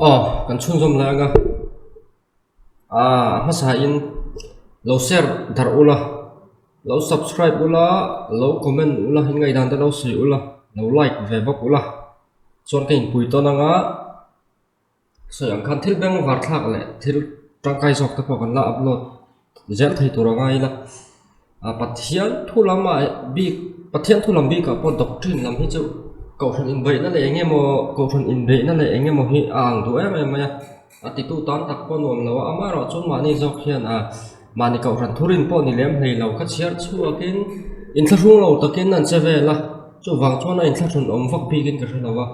Aw kan chhunzawm lai anga ah hmasa in lo share darh ula lo subscribe ula lo comment ula in ngaihdan te lo sawi ula lo like ve bawk ula chuan ka inpui tawn anga. Sawi ang khan thil beng var thlak leh thil tangkai zawk te pawh kan la upload zel thei tur a ngai ila ah Pathian thu lamah bik Pathian thu lam bikah pawh doctrine lam hi chu kohhran inbeihna leh eng emaw kohhran inbeihna leh eng emaw hi a ang duh em em mai a a titu tan tak pawh nuam lo a amaherawh chu mahni zawk hian ah mahni kohhran thurin pawh ni lem hlei lo kha chhiar chhuakin inthlahrung lo takin an che vel a chuvang chuan a inthlahrun awm vak bikin ka hre lo a.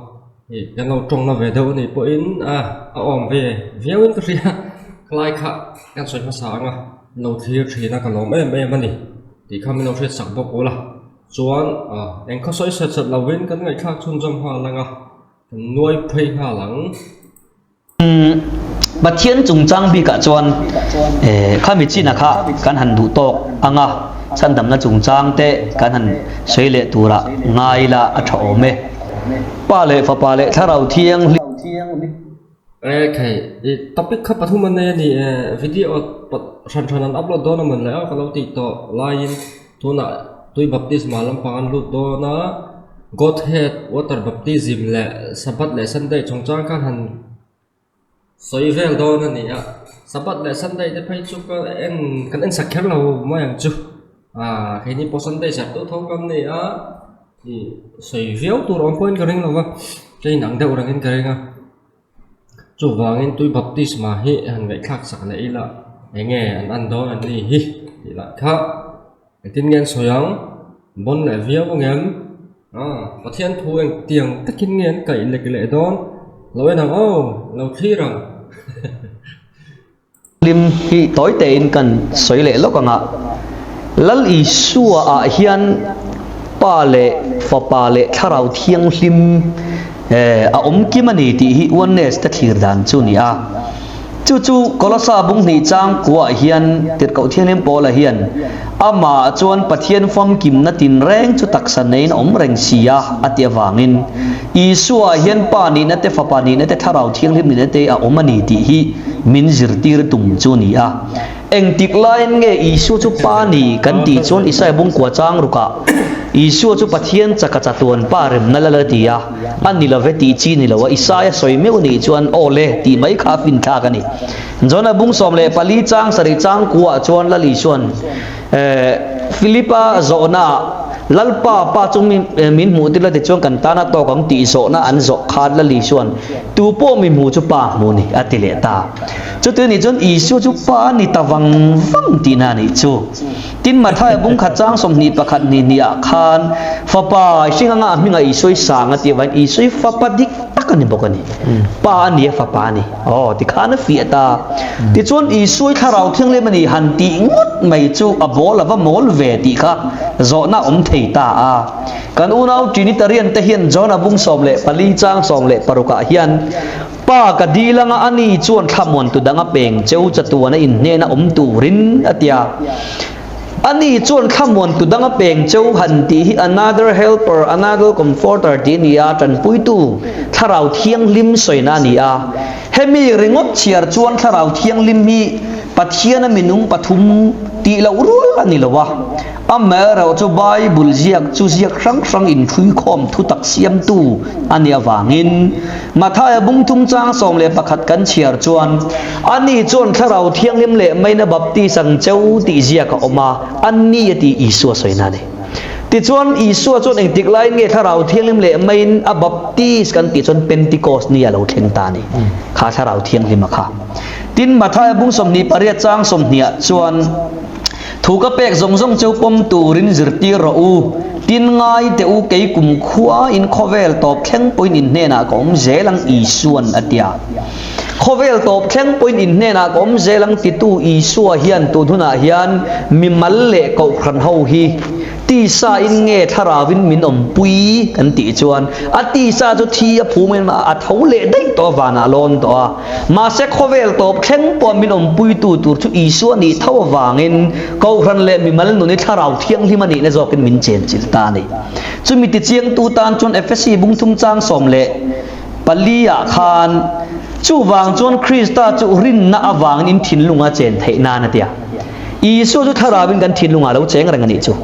Ih kan lo tawngna ve deuh anih pawhin a a awm ve viauin ka hria khalai kha kan sawi hmasa ang a lo thlir thin a ka lawm em em a ni tih kha min lo hriat sak bawk ula chuan ah eng khaw sawi set set lovin kan ngaihthlak chhunzawm nghal ang a kan nuai phei nghal ang. Pathian chungchang bikah chuan khami chinah kha kan han duh tawk ang a, chhandamna chungchang te kan han sawi leh turah ngai ila a tha awm e. Pa leh Fapa leh Thlarau Thianghlim. E khai, i topic kha pathum an nei a ni e, video hran hran an upload dawn a mawn le a ka lo tih tawh laiin tunah tui baptisma lampang an lut dawn a. Godhead water baptism leh Sabbath leh Sunday chungchang khan han sawi vel dawn a ni a, Sabbath leh Sunday te phei chu ka en kan en sak kher lo mai ang chu ah keini pawh Sunday serh deuh tho kan ni a ih sawi viau tur awm pawhin ka ring lo va ka inang deuh rengin ka ring a chuvangin tui baptisma hi han ngaihthlak sak leh ila eng nge an an dawn an ni hi tih lah kha. Engtin nge an sawi ang? Bawn leh viau angem? Aw, Pathian thu engtiang takin nge an kaih lek leh dawn? Lo en ang aw, lo thlir ang. Hlim hi tawi tein kan sawi leh lawk ang a, Lal Isua ah hian Pa leh Fapa leh Thlarau Thianghlim a awm kim a ni tih hi Oneness te thlir dan chu a ni a. Chu chu Kolosa bung hnih chang kuah hian Tirhkoh Thianghlim Paula hian amah chuan Pathian famkimna tinreng chu taksa neiin a awm reng si a a ti avangin Isua hian Pa nihna te, Fapa nihna te, Thlarau Thianghlim nihna te a awm a ni tih hi min zirtir tum chu a ni a. Engtik laiin nge Isua chu Pa ni kan tih chuan Isaia bung kua chang rukah Isua chu Pathian chaka chatuan Pa remna lal a ti a, a ni love tih chi ni lo a, Isaia sawi meuh nih chuan aw le tih mai kha a finthlak a ni. Jona bung 14 chang sarih chang kuah chuan Lal Isua'n Philipa zawhnaah Lalpa Pa chu min hmuh tir la ti chuan kan tana tawk ang tih zawhna an zawh khan Lal Isua'n Tu pawh mi hmu chu Pa hmu ni a ti leh ta. Chuti nih chuan Isua chu Pa ni ta vang vang tihna a nih chu. Tin, Mathaia bung khat chang 21 ni hnih ah khan Fapa i hring anga a hmingah Isua i sang a tih avangin Isua hi Fapa dik tak a ni bawk a ni. Pa a ni a, Fapa a ni. Aw, tikhan a fiah ta. Tichuan Isua i Thlarau Thianghlim a ni han tih ngawt mai chu a bawl a va mawl ve tih kha zawhna a awm thei ta a. Kan unau Trinitarian te hian John-a bung 14 chang 16 ah hian Pa ka dil anga a ni chuan thlamuantu dang a peng cheu chatuan a inhnena awm turin a ti a. A ni chuan thlamuantu dang a peng cheu han tih hi another helper, another comforter tih a ni a, tanpuitu Thlarau Thianghlim sawina a ni a. Hemi ringawt chhiar chuan Thlarau Thianghlim hi Pathiana minung pathum tih loh rual a ni lo a. Amaherawh chu Bible ziak chu ziak hrang hrang inhruikhawm thutak siamtu a nih avangin Mathaia bung thum chang 11 kan chhiar chuan Ani chuan Thlarau Thianghlim leh Maina Baptist ang cheu tih ziak a awm a, Ani a tih Isua sawina a ni. Tichuan Isua chuan engtik laiin nge Thlarau Thianghlim leh Main a Baptist kan tih chuan Pentecost ni a lo thleng ta a ni. Kha Thlarau Thianghlim a kha. Tin Mathaia bung 28 chang 20 ah chuan Thu ka pek zawng zawng cheu pawm turin zirtir rawh u. Tin ngai teh u, kei kum khua in khawvel tawp thleng pawhin in hnenah ka awm zel ang Isua'n a ti a. Khawvel tawp thleng pawhin in hnenah ka awm zel ang titu Isua hian tun hunah hian mimal leh kohhran ho hi Tisa in nge thlarauin min awmpui kan tih chuan a tisa chu thi a phum in a tho leh daih tawh a vanah a lawn tawh a. Mahse khawvel tawp thleng pawh min awmpuitu tur chu Isua nih tho avangin Kohhran leh mimal nun hi thlarau thianghlim a nihna zawkin min chenchilh ta a ni. Chumi tichiangtu tan chuan Efesi bung thum chang 14 ah khan. Chuvang chuan Krista chu rinna avangin in thinlunga chen theih nan a ti a. Isua chu thlarauin kan thinlungah a lo cheng reng a nih chu.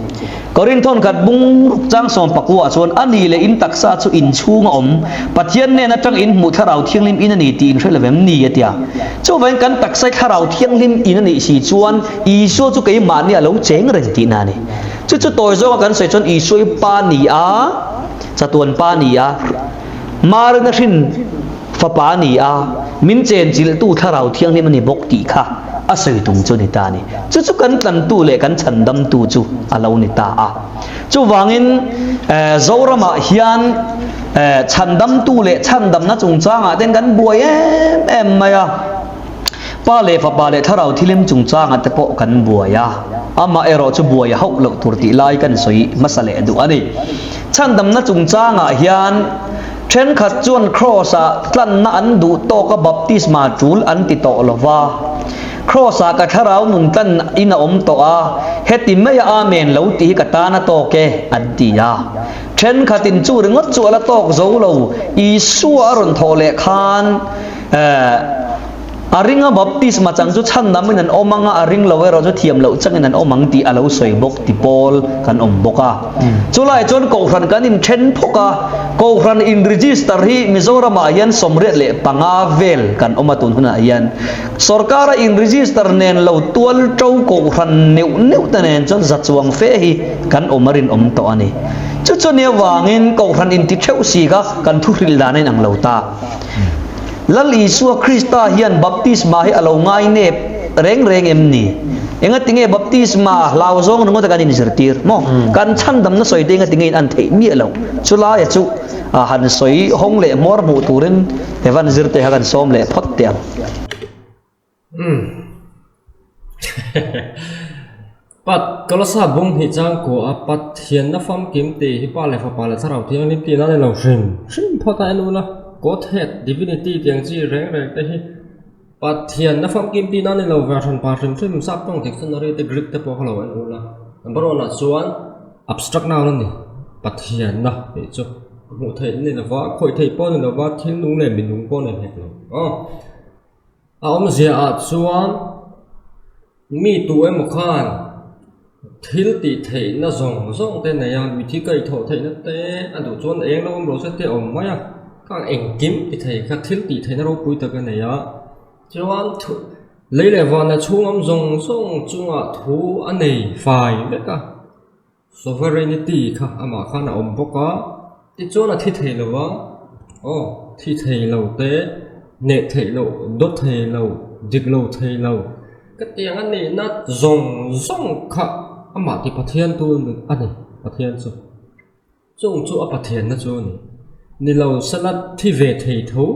Korinthon khat bung ruk chang sawmpakuah chuan a ni leh in taksa chu in chhunga awm Pathian hnen atang in hmuh thlarau thianghlim in a ni tih in hre lo em ni a ti a. Chuvangin kan taksa hi thlarau thianghlim in a nih si chuan Isua chu keimahni a lo cheng reng tihna a ni. Chu chu tawi zawnga kan sawi chuan Isua hi Pa ni a, chatuan Pa ni a, Marina hrin Fapa a ni a, min chenchilhtu Thlarau Thianghlim a ni bawk tih kha a sawi tum chu a ni ta a ni. Chu chu kan tlantu leh kan chhandamtu chu a lo ni ta a. Chuvangin Zoramah hian chhandamtu leh chhandamna chungchangah ten kan buai em em mai a. Pa leh Fapa leh Thlarau Thilim chungchangah te pawh kan buai a. Amaherawh chu buai a hauh loh tur tih lai kan sawi hmasa leh duh a ni. Chhandamna chungchangah hian Thenkhat chuan Kraws-ah tlanna an duh tawk a baptisma tul an ti tawh lo va. Kraws-ah ka thlarau nun tlan in a awm tawh a, heti maia Amen lo tih hi ka tan a tawk e, an ti a. Thenkhatin chu ringawt chu a la tawk zo lo, Isua a rawn thawh leh khan, eh, A ringa baptisma chang chu chhandam in an awm anga, a ring lo erawh chu thiam loh changin an awm ang tih a lo sawi bawk ti pawl kan awm bawk a. Chulaiah chuan Kohhran kan inthen phawk a, Kohhran in register hi Mizoramah hian 75 vel kan awm a tun hunah hian. Sorkara in register nen lo tual to Kohhran neuh neuh te nen chuan za chuang fe hi kan awm a rinawm tawh a ni. Chu chu nia vangin Kohhran inti theuh si kha kan thuhrilh dan a inang lo ta. Lal Isua Krista hian baptisma hi a lo ngai nep reng reng em ni? Engatinge baptisma hlau zawng ringawt a kan inzirtir maw? Kan chhandamna sawi te engatinge in an theih miah lo? Chulaia chu han sawi hawng leh hmawr hmuh turin Evan zirte kha kan sawm leh phawt teh ang. Umm. Pat, Kolosa bung hnih chang kuah a Pathianna famkim tih hi Pa leh Fapa leh Thlarau Thianghlim tihna a ni lo hrim hrim phawt a en ula, Godhead, Divinity tih ang chi reng reng te hi Pathianna famkim tihna a ni lo ve hran pa hrim hrim sap tawng dictionary te Greek te pawh kha lo en ula. Number one ah chuan abstract noun a ni, Pathianna tih chu hmuh theih a ni lova, khawih theih pawh a ni lova, thil nung leh minung pawh a ni hek lo. Aw. A awmzia ah chuan mi tu emaw khan thil tih theihna zawng zawng te nei a, mithi kaihthawh theihna te a duh chuan eng lo awm rawh se te a awm mai a, khang engkim ti thei kha thil tih theihna ropui tak a nei a, chuan thu lei leh van leh chhung awm zawng zawng chungah thu a nei fai vek a. Sovereignty kha amah khan a awm bawk a, tichuan a thi thei lo a, aw thi thei lo te, hneh theih loh, dawt thei lo, dik lo thei lo, ka tiang a nihna zawng zawng kha amah ti Pathian tu a ni, Pathian chu. Chung chu a Pathianna chu a ni. Ni lo sela thi ve thei tho,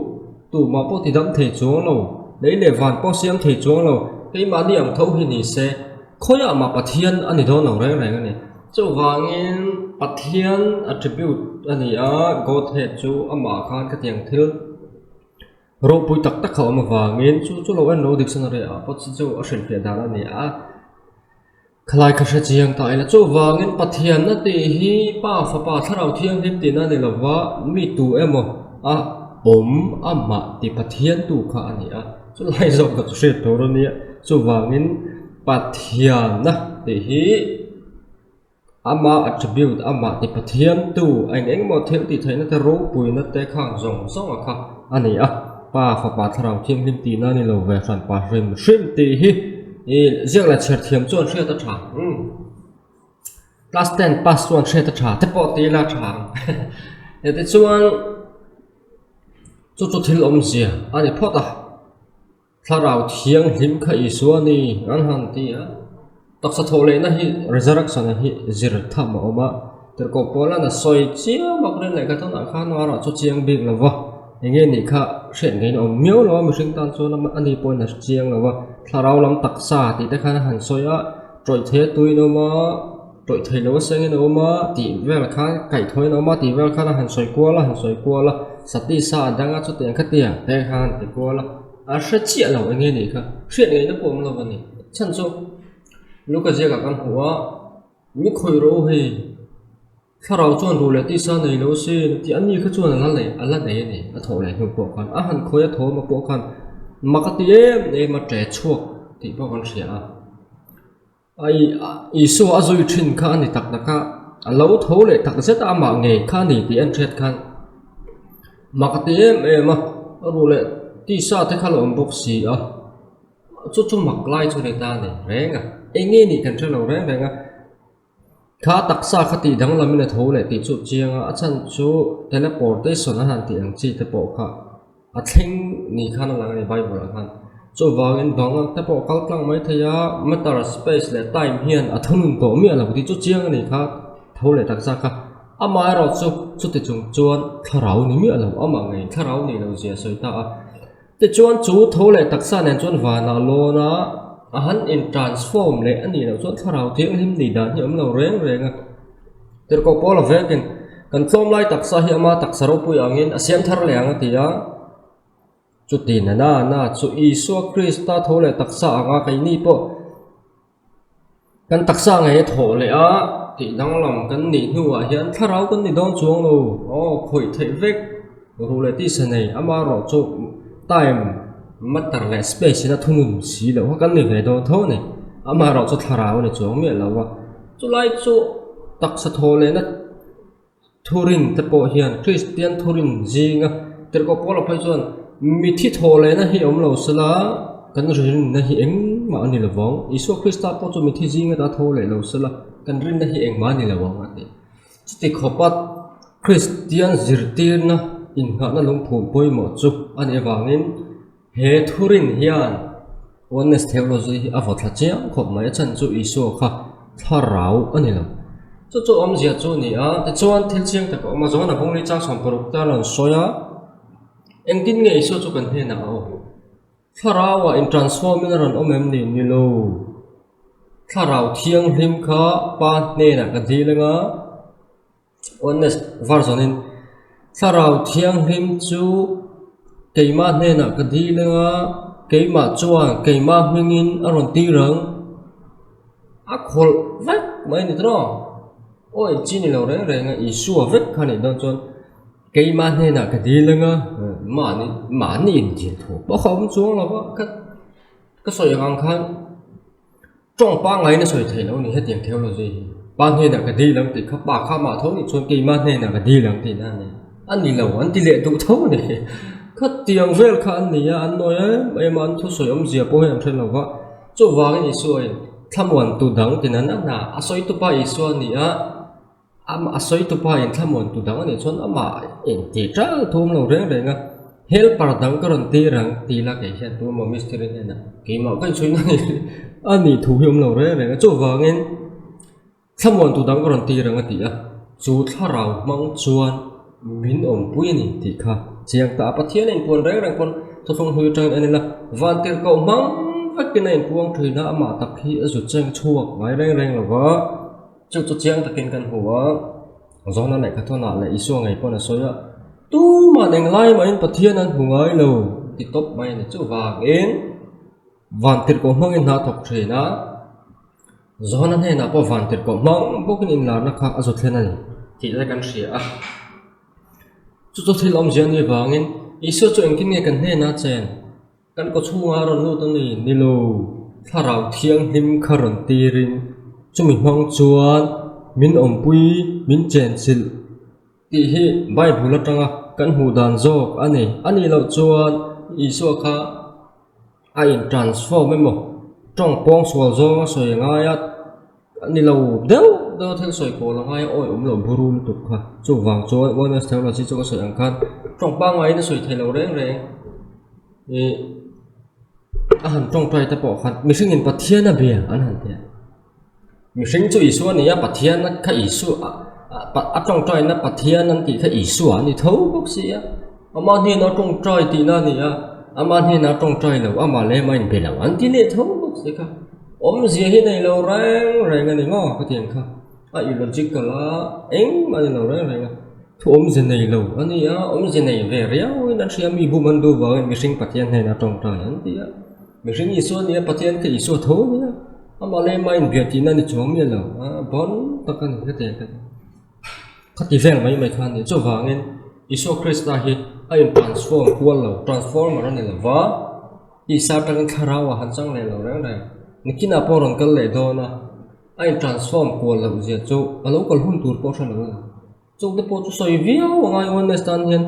tumah pawh ti dam thei chuang lo, lei leh van pawh siam thei chuang lo, keimahni ang tho hi ni se, khawiah mah Pathian a ni dawn lo reng reng a ni. Chuvangin Pathian attribute a ni a, Godhead chu amah khan khatiang thil ropui tak tak a awm avangin chu chu lo en lo dictionary ah pawh chu a hrilhfiah dan a ni a. Khalai ka hre chiang ta ila, chuvangin Pathianna tih hi Pa, Fapa, Thlarau Thianghlim tihna a ni lova, mi tu emaw a awm amah ti Pathian tu kha a ni a, chulai zawk kha chu hriat tur a nia, chuvangin Pathianna tih hi ama attribute amah ti Pathian tu eng eng emaw thil tih theihna te ropuina te khang zawng zawng a kha a ni a, Pa, Fapa, Thlarau Thianghlim tihna a ni lo ve hran pa hrim hrim tih hi. I ziak leh chhiar thiam chuan hriat a tha. Umm. Class ten pass chuan hriat a tha te pawh ti ila a tha ang. Tichuan chu chu thil awmzia a ni phawt a. Thlarau thianghlim kha Isua a ni an han ti a. Taksa thawh lehna hi resurrection hi zir tham a awm a. Tirhkoh Paula'n a sawi chiam a Korin lehkha thawnah khan a rah chu chiang bik lo va. Eng nge nih kha hriat ngeiin a awm miau lo a, mihring tan chuan a ni pawhin a hre chiang lo a, thlarau lam taksa tih te khan a han sawi a, tawih thei a tuiin a awm a, tawih thei lo a sengin a awm a tih vel khan kaihthawhin a awm a tih vel khan a han sawi kual a, han sawi kual a, sati sa a dang a chutiang khatiang te khan a han ti kual a, a hre chiah lo eng nge nih kha hriat ngeiin a pawh awm lo a ni. Chhan chu Luka ziakah kan hmu a, mi khawih ro hei. Thlarau chuan ruh leh tisa nei lo sin tih a ni kha chuan a la nei a la nei a ni. A thawh leh hnu pawh khan a han khawi a thawm a pawh khan mak a ti em em a ṭe chhuak tih pawh kan hria a. Ai Isua a zui ṭhin kha a ni tak tak a, a lo tho leh tak zet a amah ngei kha a ni tih an hriat khan mak a ti em em a, a ruh leh tisa te kha a la awm bawk si a. Chu chu mak lai chu ni ta a ni reng a, eng nge nih kan hre lo reng reng a. Kha taksa kha tih danglamin a tho leh tih chu chiang a, a chhan chu teleportation a han tih ang chi te pawh kha a thleng ni khan a lang a ni Bible ah khan. Chuvangin bang te pawh kal tlang mai thei a, matter, space leh time hian a thunun tawh miah lo tih chu chiang a ni kha tho leh taksa kha. Amaherawh chu chuti chung chuan thlarau ni miah lo, amah ngei thlarau nih loh zia sawi ta a. Tichuan chu tho leh taksa nen chuan vanah lawn a, a han in transform leh a nih loh chuan thlarau thianghlim nih dan hi a awm lo reng reng a. Tirhkoh Paula vekin kan tlawm lai taksa hi ama taksa ropui angin a siam thar leh ang a ti a. Chuti na na na chu Isua Krista tho leh taksa anga keini pawh Kan taksa ngei a thawh leh a, tih danglam kan nih hnuah hian thlarau kan ni dawn chuang lo. Aw, khawih theih vek ruh leh tisa nei amaherawh chu time, matter leh space in a thunun si loh kha kan ni ve dawn tho a ni. Amaherawh chu thlarau a ni chuang miah lo a, chulai chu taksa thawh lehna. Thurin te pawh hian Kristian thurin zinga tirhkoh Paula phei chuan mithi thawh lehna hi awm lo sela kan rinna hi engmah a ni lo vang. Isua Krista pawh chu mithi zinga ta tho leh lo sela kan rinna hi engmah a ni lo ang a ti. Chuti khawpa Kristian zirtirna innghahna lungphum pawimawh chu a nih avangin he thurin hian Oneness theology hi a vaw thla chiang khawp mai a chhan chu Isua kha thlarau a ni lo. Chu chu awmzia chu a ni a, tichuan thil chiang tak a awm a, Johana Bungli chang 60 te a rawn sawi a, engtin nge Isua chu kan hnenah a awm? Thlarauah in transform in a rawn awm em ni? Ni lo. Thlarau thianghlim kha Pa hnenah ka dil anga, Oneness version in Thlarau Thianghlim chu keimah hnenah ka dil anga keimah chuan keimah hmingin a rawn tir ang a khawlh vek mai a ni tawh aw chi ni lo reng reng a Isua vek kha nih dawn chuan keimah hnenah ka dil anga mahni mahni indil thu pawh a awm chuang lo va ka sawi ang khan. Tawng pangngai na sawi theih loh a ni hetiang theology hi. Pa hnenah ka dil ang tih kha pa kha mah tho nih chuan keimah hnenah ka dil ang tihna a ni. A ni lo an ti leh duh tho a ni. Khatiang vel kha an ni a, an nawi em em a, an thusawi awmzia pawh hi an hre lo va. Chuvangin Isuain thlamuantu dang tina na na a sawitupa Isua a ni a. Amah a sawi tupa in thlamuan tu dang a nih chuan amah engti tal thum lo reng reng a, helper dang ka rawn tir ang ti la kei hian tu emaw mistiri hnenah keimah ka inchhuina a nih a nih thu hi awm lo reng reng a, chuvangin thlamuan tu dang ka rawn tir ang a ti a, chu thlarau hmang chuan min awmpui a ni tih kha chiang ta a, Pathian a inpuan reng reng pawn thuthlung hlui atangin en ila vantirhkoh hmang vekin a inpuang thin a, amah tak hi a zut cheng chhuak ngai reng reng lo va. Chu chu chiang takin kan hmu a, Johana lehkha thawnah leh Isua ngei pawn a sawi a, Tuman englai mahin Pathian an hmu ngai lo ti tawp mai a ni. Chuvangin vantirhkoh hmangin hna a thawk thin a, Johana hnenah pawh vantirhkoh hmang bawkin inlarna kha a zawt thlen a ni tih lai kan hria a. Chu chu thil awmzia a nih avangin Isua chu engtin nge kan hnenah chen? Kan kaw chhungah a rawn lut a ni, ni lo, Thlarau Thianghlim kha rawn tirin chumi hmang chuan min awmpui, min chenchilh tih hi Bible atanga kan hmuh dan zawk a ni. A nih loh chuan Isua kha a in transform emaw, tawng pawng sual zawng a sawi a ngai a, A ni lo deuh deuh a thil sawi kawl a ngai a awi awm lo buru lutuk kha chuvang chuan oneness theology chu ka sawi ang khan tawng pangaiin a sawi thei lo reng reng ih a han tawngtai te pawh khan mihring in Pathian a bia an han ti a mihring chu Isua a ni a Pathian kha Isua a tawngtai na Pathian an tih kha Isua a ni tho bawk si a ama hnena tawngtai tihna a ni a ama hnena tawngtai lo amah leh amah inbe lo an ti leh tho bawk si kha. Awmzia hi nei lo reng reng a ni maw ka tiang kha a illogical a engmah a ni lo reng reng a thu awmzia nei lo a ni a awmzia nei ve riau in an hria mi bum an duh vangin mihring Pathian hnenah tawngtai an ti a mihring Isua a ni a Pathian kha Isua tho a ni a amah leh amah inbiah tihna a ni chuang miah lo a bawn tak a ni ka tiang kha. Khati vel mai mai kha a ni. Chuvangin Isua Krista hi a in transform kual lo, transformer a ni lo va, tisa atangin thlarau ah han chang leh lo reng reng. Nikinah pawh a rawn kal leh dawn a, a in transform kual loh zia chu a lo kal hun tur pawh a hre lo a ni. Chung te pawh chu sawi viau a ngai oneness tan hian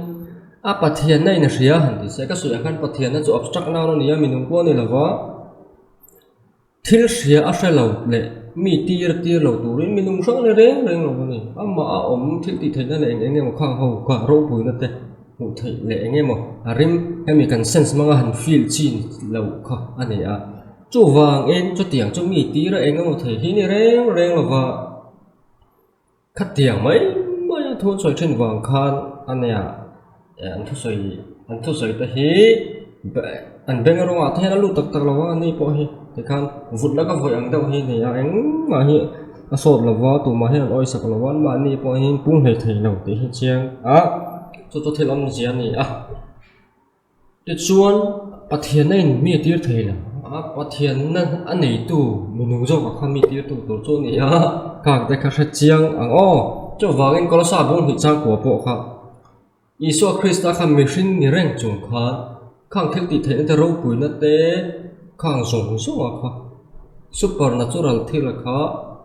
a Pathianna in a hria han ti se, ka sawi ang khan Pathianna chu abstract noun a ni a, minung pawh a ni lo va. Thil hria a hre lo leh mi tir tir lo turin mi nung hrang leh reng reng lo a ni. Amah a awm thil tih theihna leh eng eng emaw khang ho kha ropuina te hmuh theih leh eng emaw a rim hemi kan sense hmanga han feel chin loh kha a ni a. Chuvangin chutiang chu mi tira eng emaw thei hi ni reng reng lo va. Khatiang mai mai a thu an sawi thin vang khan a nia an thusawi an thusawi te hi an beng rawngah te hian a lut tak tak lo a ani pawh hi tikhan vut laka vawi ang deuh hi a ni a engmah hi a sawt lo va tumah hian an awisak lo va anmahni pawh hi pung hlei thei lo tih hi chiang a chu chu thil awmzia a ni a. Tichuan, Pathianna in mi a tir thei lo a, Pathianna a neitu minung zawkah kha mi tirtu tur chu a ni a, khang te kha hre chiang ang aw. Chuvangin Kolosa bung hnih changkua pawh kha Isua Krista kha mihring ni reng chung khan khang thil tih theihna te ropuina te khang zawng zawng a kha supernatural thil kha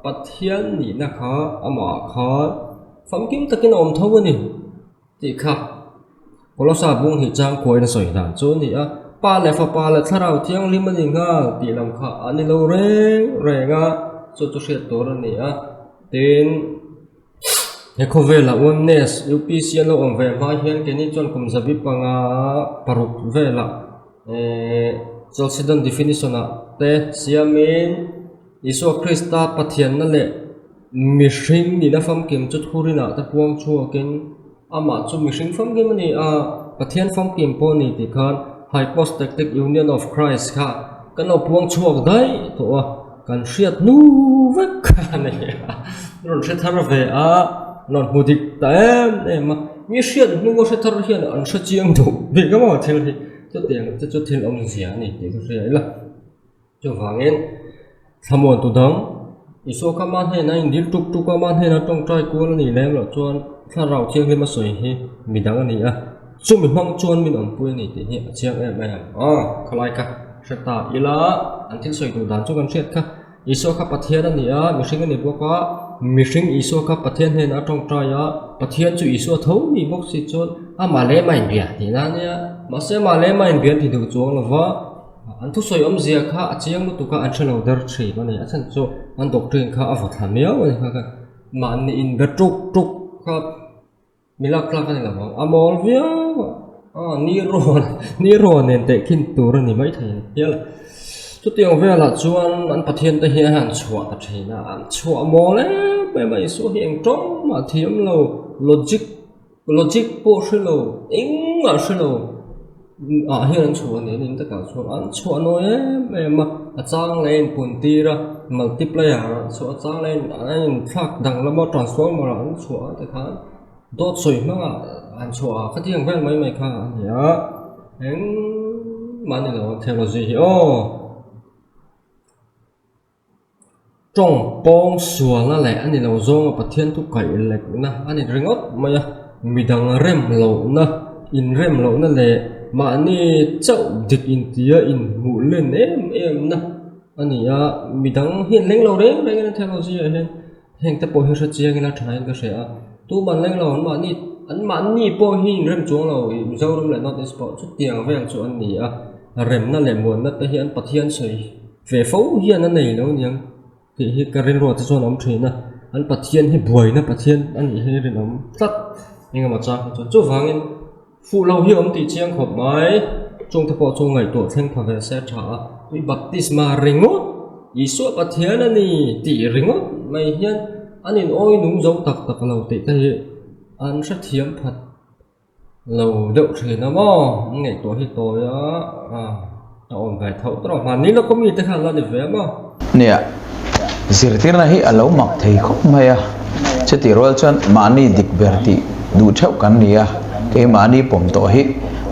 Pathian nihna kha amah khan famkim takin a awm tho a ni. Tih kha Kolosa bung hnih chang khuain a sawi dan chu a ni a, Pa leh Fapa leh Thlarau Thianghlim a ni nghal tih lam kha a ni lo reng reng a, chu chu hriat tur a ni a. Tin, he khawvelah Oneness, UPC an lo awm ve hma hian keini chuan kum zabi panga paruk velah eh Chalcedon definition-ah te siamin Isua Krista Pathianna leh Mihring nihna famkim chu thurinah te puang chhuakin amah chu mihring famkim a ni a, Pathian famkim pawh a ni tih khan Hypostatic Union of Christ kha kan lo puang chhuak daih tawh a, kan hriat hnu vek kha a ni a, rawn hre thar ve a, rawn hmu dik ta em em a, mi hriat hnu a hre thar hian an hre chiang duh bik emaw thil hi chutiang te chu thil awmzia a ni tih ka hria ila. Chuvangin, thlamuan tu dang, Isua kha mah hnenah a indil tuk tuk a, mah hnenah tawngtai kual a nih lem loh chuan Thlarau Thianghlim a sawi hi midang a ni a, chumi hmang chuan min awmpui a ni tih hi a chiang em em a. Khawlai kha hre ta ila, an thil sawi duh dan chu kan hriat kha. Isua kha Pathian a ni a, mihring a ni bawk a, mihring Isua kha Pathian hnenah a tawngtai a, Pathian chu Isua tho ni bawk si chuan amah leh amah inbia tihna a nia, mahse amah leh amah inbia an ti duh chuang lo va. An thusawi awmzia kha a chiang lutuk a, an hre lo der thin a ni. A chhan chu an doctrine kha a vaw thla miau a ni kha kha. Mahni inbe tuk tuk kha mi lak tlak a ni lo ang. A mawl viau a, aw ni rawn ni rawn nen teh khin tur a ni maithei a ni hial a. Chutiang velah chuan an Pathian te hi a han chhuah ta thin a, an chhuah mawl em em a, Isua hi eng tawng mah thiam lo, logic Logic pawh hre lo, engmah hre lo ah hian an chhuah a ni, an in takah chuan an chhuah nawi em em a, a chang leh a inpun tir a, multiplier ah chhuah a chang leh a inthlak danglam a transformer ah an chhuah a tikhan dawt sawi hmangah an chhuah a khatiang vel mai mai kha a ni a, engmah a ni lo ang theology hi aw. Tawng pawng sualna leh a ni lo zawnga Pathian thu kaih lekna a ni ringawt mai a, midang rem lohna, inrem lohna leh mahni chauh dik intia inhmuh len em em na a ni a, midang hi an leng lo reng reng in a theology ah hian heng te pawh hi hre chiang ila tha in ka hria a, tuman leng lo an mahni an mahni pawh hi inrem chuang lo ih Mizoram leh North East pawh chutiang vel chu an ni a, remna leh muanna te hi an Pathian sawi. Ve fo hian a nei lo niang tih hi ka rilruah te chuan a awm thin a, an Pathian hi buaina Pathian a nih hi rinawm tlat engemaw chang hi chuan chuvangin fuh lo hi a awm tih chiang khawp mai chungte pawh chu ngaihtuah thleng pha ve se a tha a, tui baptisma ringawt Isua Pathian a ni tih ringawt mai hian an in awi nung zo tak tak lo tih te hi an hrethiam phat. Lo deuh thin a maw? An ngaihtuah hi tawi a, a awm ve tho tawh a, hmanni lawka mi te khan la ni ve a maw? Nia, zirtirna hi a lo mak thei khawp mai a, chutih rual chuan mahni dik ber tih duh theuh kan ni a, keimahni pawm tawh hi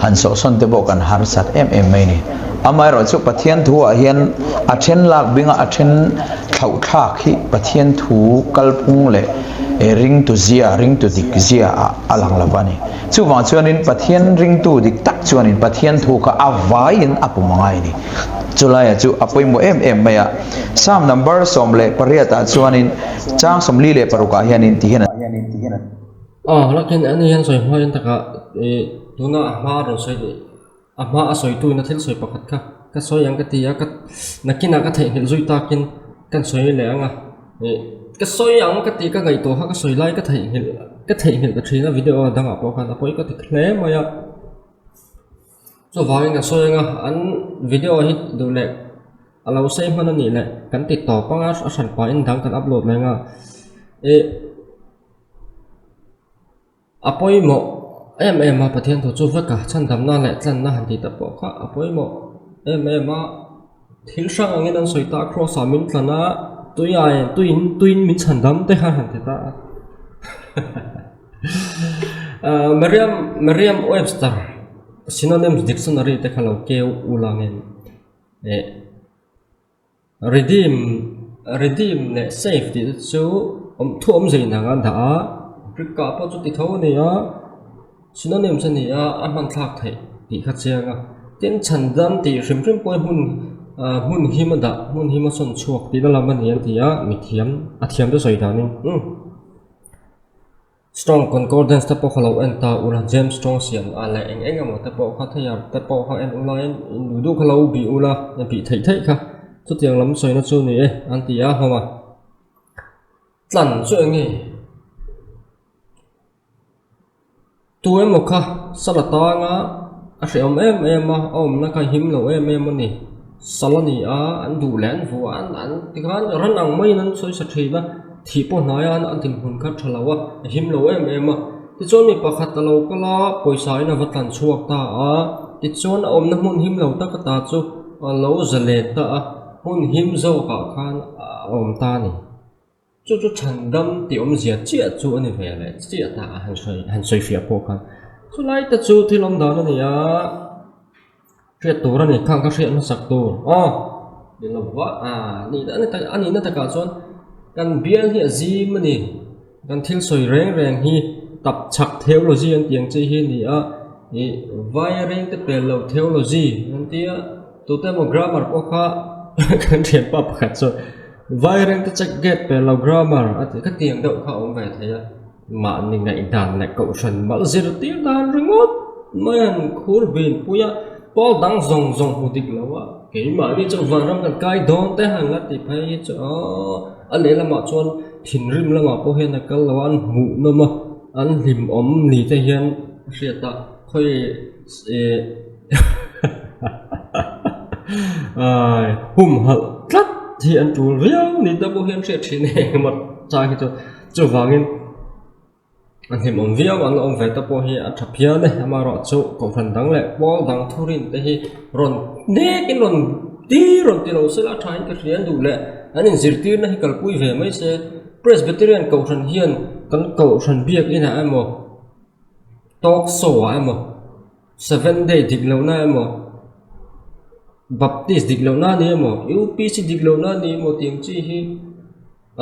han sawhsawn te pawh kan harsat em em mai ni. Amaherawh chu Pathian thu ah hian a then lak binga a then thlauh thlak hi Pathian thu kalphung leh. ringtu zia, ringtu dik zia ah a lang lo va ni. Chuvang chuanin Pathian ringtu dik tak chuanin Pathian thu kha a vaiin a pum a ngai a ni. Chulaiah chu a pawimawh em em mai a. Psalm number 18 ah chuanin chang 46 ah hianin ti hian a. Aw, lakin ani hian sawi hmain takah ih tuna a hma a rawn sawi leh a hma a sawi tuina thil sawi pakhat kha ka sawi ang ka ti a ka nakinah ka theihnghilh zui takin kan sawi leh ang a ih ka sawi ang ka tih ka ngaihtuah kha ka sawi lai ka theihnghilh ka theihnghilh ta thin a video dangah pawh khan a pawi ka ti hle mai a chuvangin ka sawi ang a an video hi duh leh a lo sei hman a nih leh kan ti tawp ang a a hran pahin dang kan upload leh ang a ih. A pawimawh em em a, Pathian thu chu vek a, chhandamna leh tlanna han tih te pawh kha a pawimawh em em a, thil hrang angin an sawi ta a, cross ah min tlan a, tui ai tuiin tuiin min chhandam te kha han ti ta a ahh Merriam Merriam Webster synonyms dictionary te kha lo keu ulangin eh. Redeem redeem leh save tih te chu awm thu awm zei nang a dah a Greek ah pawh chu ti tho a ni a synonyms a ni a a hman thlak theih tih kha chiang a tin chhan dam tih hrim hrim pawh hi hmun ah hmun him a dah hmun him a sawn chhuak tihna lam a ni an ti a mithiam a thiam te sawi danin umm. Strong Concordance te pawh kha lo en ta ula, James Strong siam ah leh eng eng emaw te pawh kha theiar te pawh kha en ula in in duh duh kha lo bih ula, a bih theih theih kha chutiang lam sawina chu ni e an ti a hlawm a. Tlan chu eng nge? Tu emaw kha sal atanga a hrehawm em em a, a awmna kha him lo em em a ni. Sal a ni a, an duh leh an vuah a, an tikhan ran ang maiin an sawi sa thin a. Thih pawh hnaia an dinhmun kha tha lo a, a him lo em em a. Tichuan mi pakhat a lo kal a, pawisa in a va tlan chhuak ta a. Tichuan a awmna hmun him lo tak ata chu a lo za let ta a, hmun him zawkah khan a awm ta a ni. Chu chu chhandam tih awmzia chiah chu a ni ve leh chiah ta a han sawi han sawi fiah pawh khan. Chulai te chu thil awm dan a ni a. Hriat tur a ni, khang ka hriat hmasak tur aw ni lo va ah ni a ni tak a nihna takah chuan kan bial hi a zim a ni, kan thil sawi reng reng hi tap chhak theology an tih ang chi hi a ni a, ih vai reng te pel lo theology an tia tute emaw grammar pawh kha kan thianpa pakhat chuan vai reng te check gate pel lo grammar a tih kha tiang deuh kha a awm ve thei a. Mahni ngaihdan leh kohhran mal zirtir dan ringawt mai an khur bin pui a, pawl dang zawng zawng hmu dik lo a, keimahni chu vanram kan kai dawn te han la ti phei hi chu aw a lehlamah chuan thinrim lamah pawh hian a kal lo a, an hmuh nawm a, an hlimawm ni te hian a hriat a, khawi eh ai humhalh tlat hi an tul viau ni te pawh hian hriat thin engemaw chang hi chu. Chuvangin a hlimawm viau an la awm ve te pawh hi a tha phian e, amaherawhchu kohhran dang leh pawl dang thurin te hi rawn hnekin rawn ti rawn ti lo se la thain ka hria an duh leh an inzirtirna hi kalpui ve mai se, Presbyterian kohhran hian kan kohhran biak inah emaw talk show ah emaw seven day dik lohna emaw Baptist dik lohna a ni emaw UPC dik lohna a ni emaw tih ang chi hi.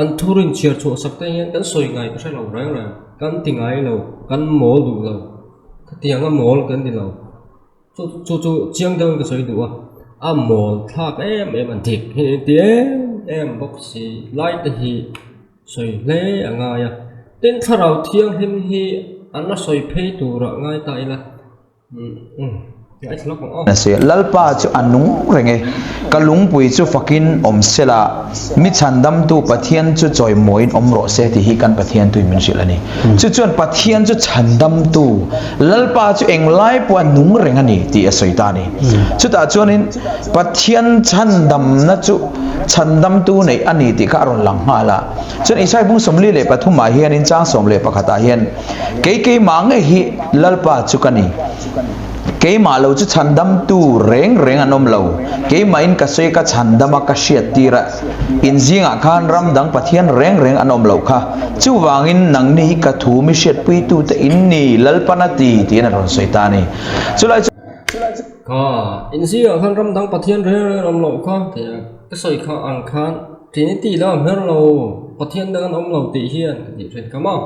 An thurin chhiar chhuah sak te hian kan sawi ngai ka hre lo reng reng, kan ti ngai lo, kan mawl duh lo, khatianga mawl kan ni lo, chu chu chu chiang deuhin ka sawi duh a, a mawl thlak em em a dik hi a ti em em bawk si lai te hi sawi hle a ngai a, tin thlarau thianghlim hi an la sawi phei turah ngai ta ila. Lalpa chu a nung reng e, ka lungpui chu fakin awm se la, mi chhandamtu Pathian chu chawimawiin awm rawh se tih hi kan Pathian tuin min hrilh a ni. Chu chuan Pathian chu chhandamtu, Lalpa chu englai pawh a nung reng a ni tih a sawi ta a ni. Chutah chuanin Pathian chhandamna chu chhandamtu neih a ni tih kha a rawn lang nghal a. Chuan Isai bung 43 ah hianin chang 11 ah hian, Kei keimah ngei hi Lalpa chu ka ni. Keimah lo chu chhandamtu reng reng an awm lo. Keimahin ka sawi ka chhandam a, ka hriattir a. In zingah khan ram dang Pathian reng reng an awm loh kha. Chuvangin nangni hi ka thu mi hriatpuitute in ni, Lalpan a ti, tiin a rawn sawi ta a ni. Chulai chu. Kha, in zingah khan ram dang Pathian reng reng an awm loh kha, tia ka sawi kha ang khan Trinity lo a hmer lo. Pathian dang an awm lo tih hian ka tih ṭhen kha maw?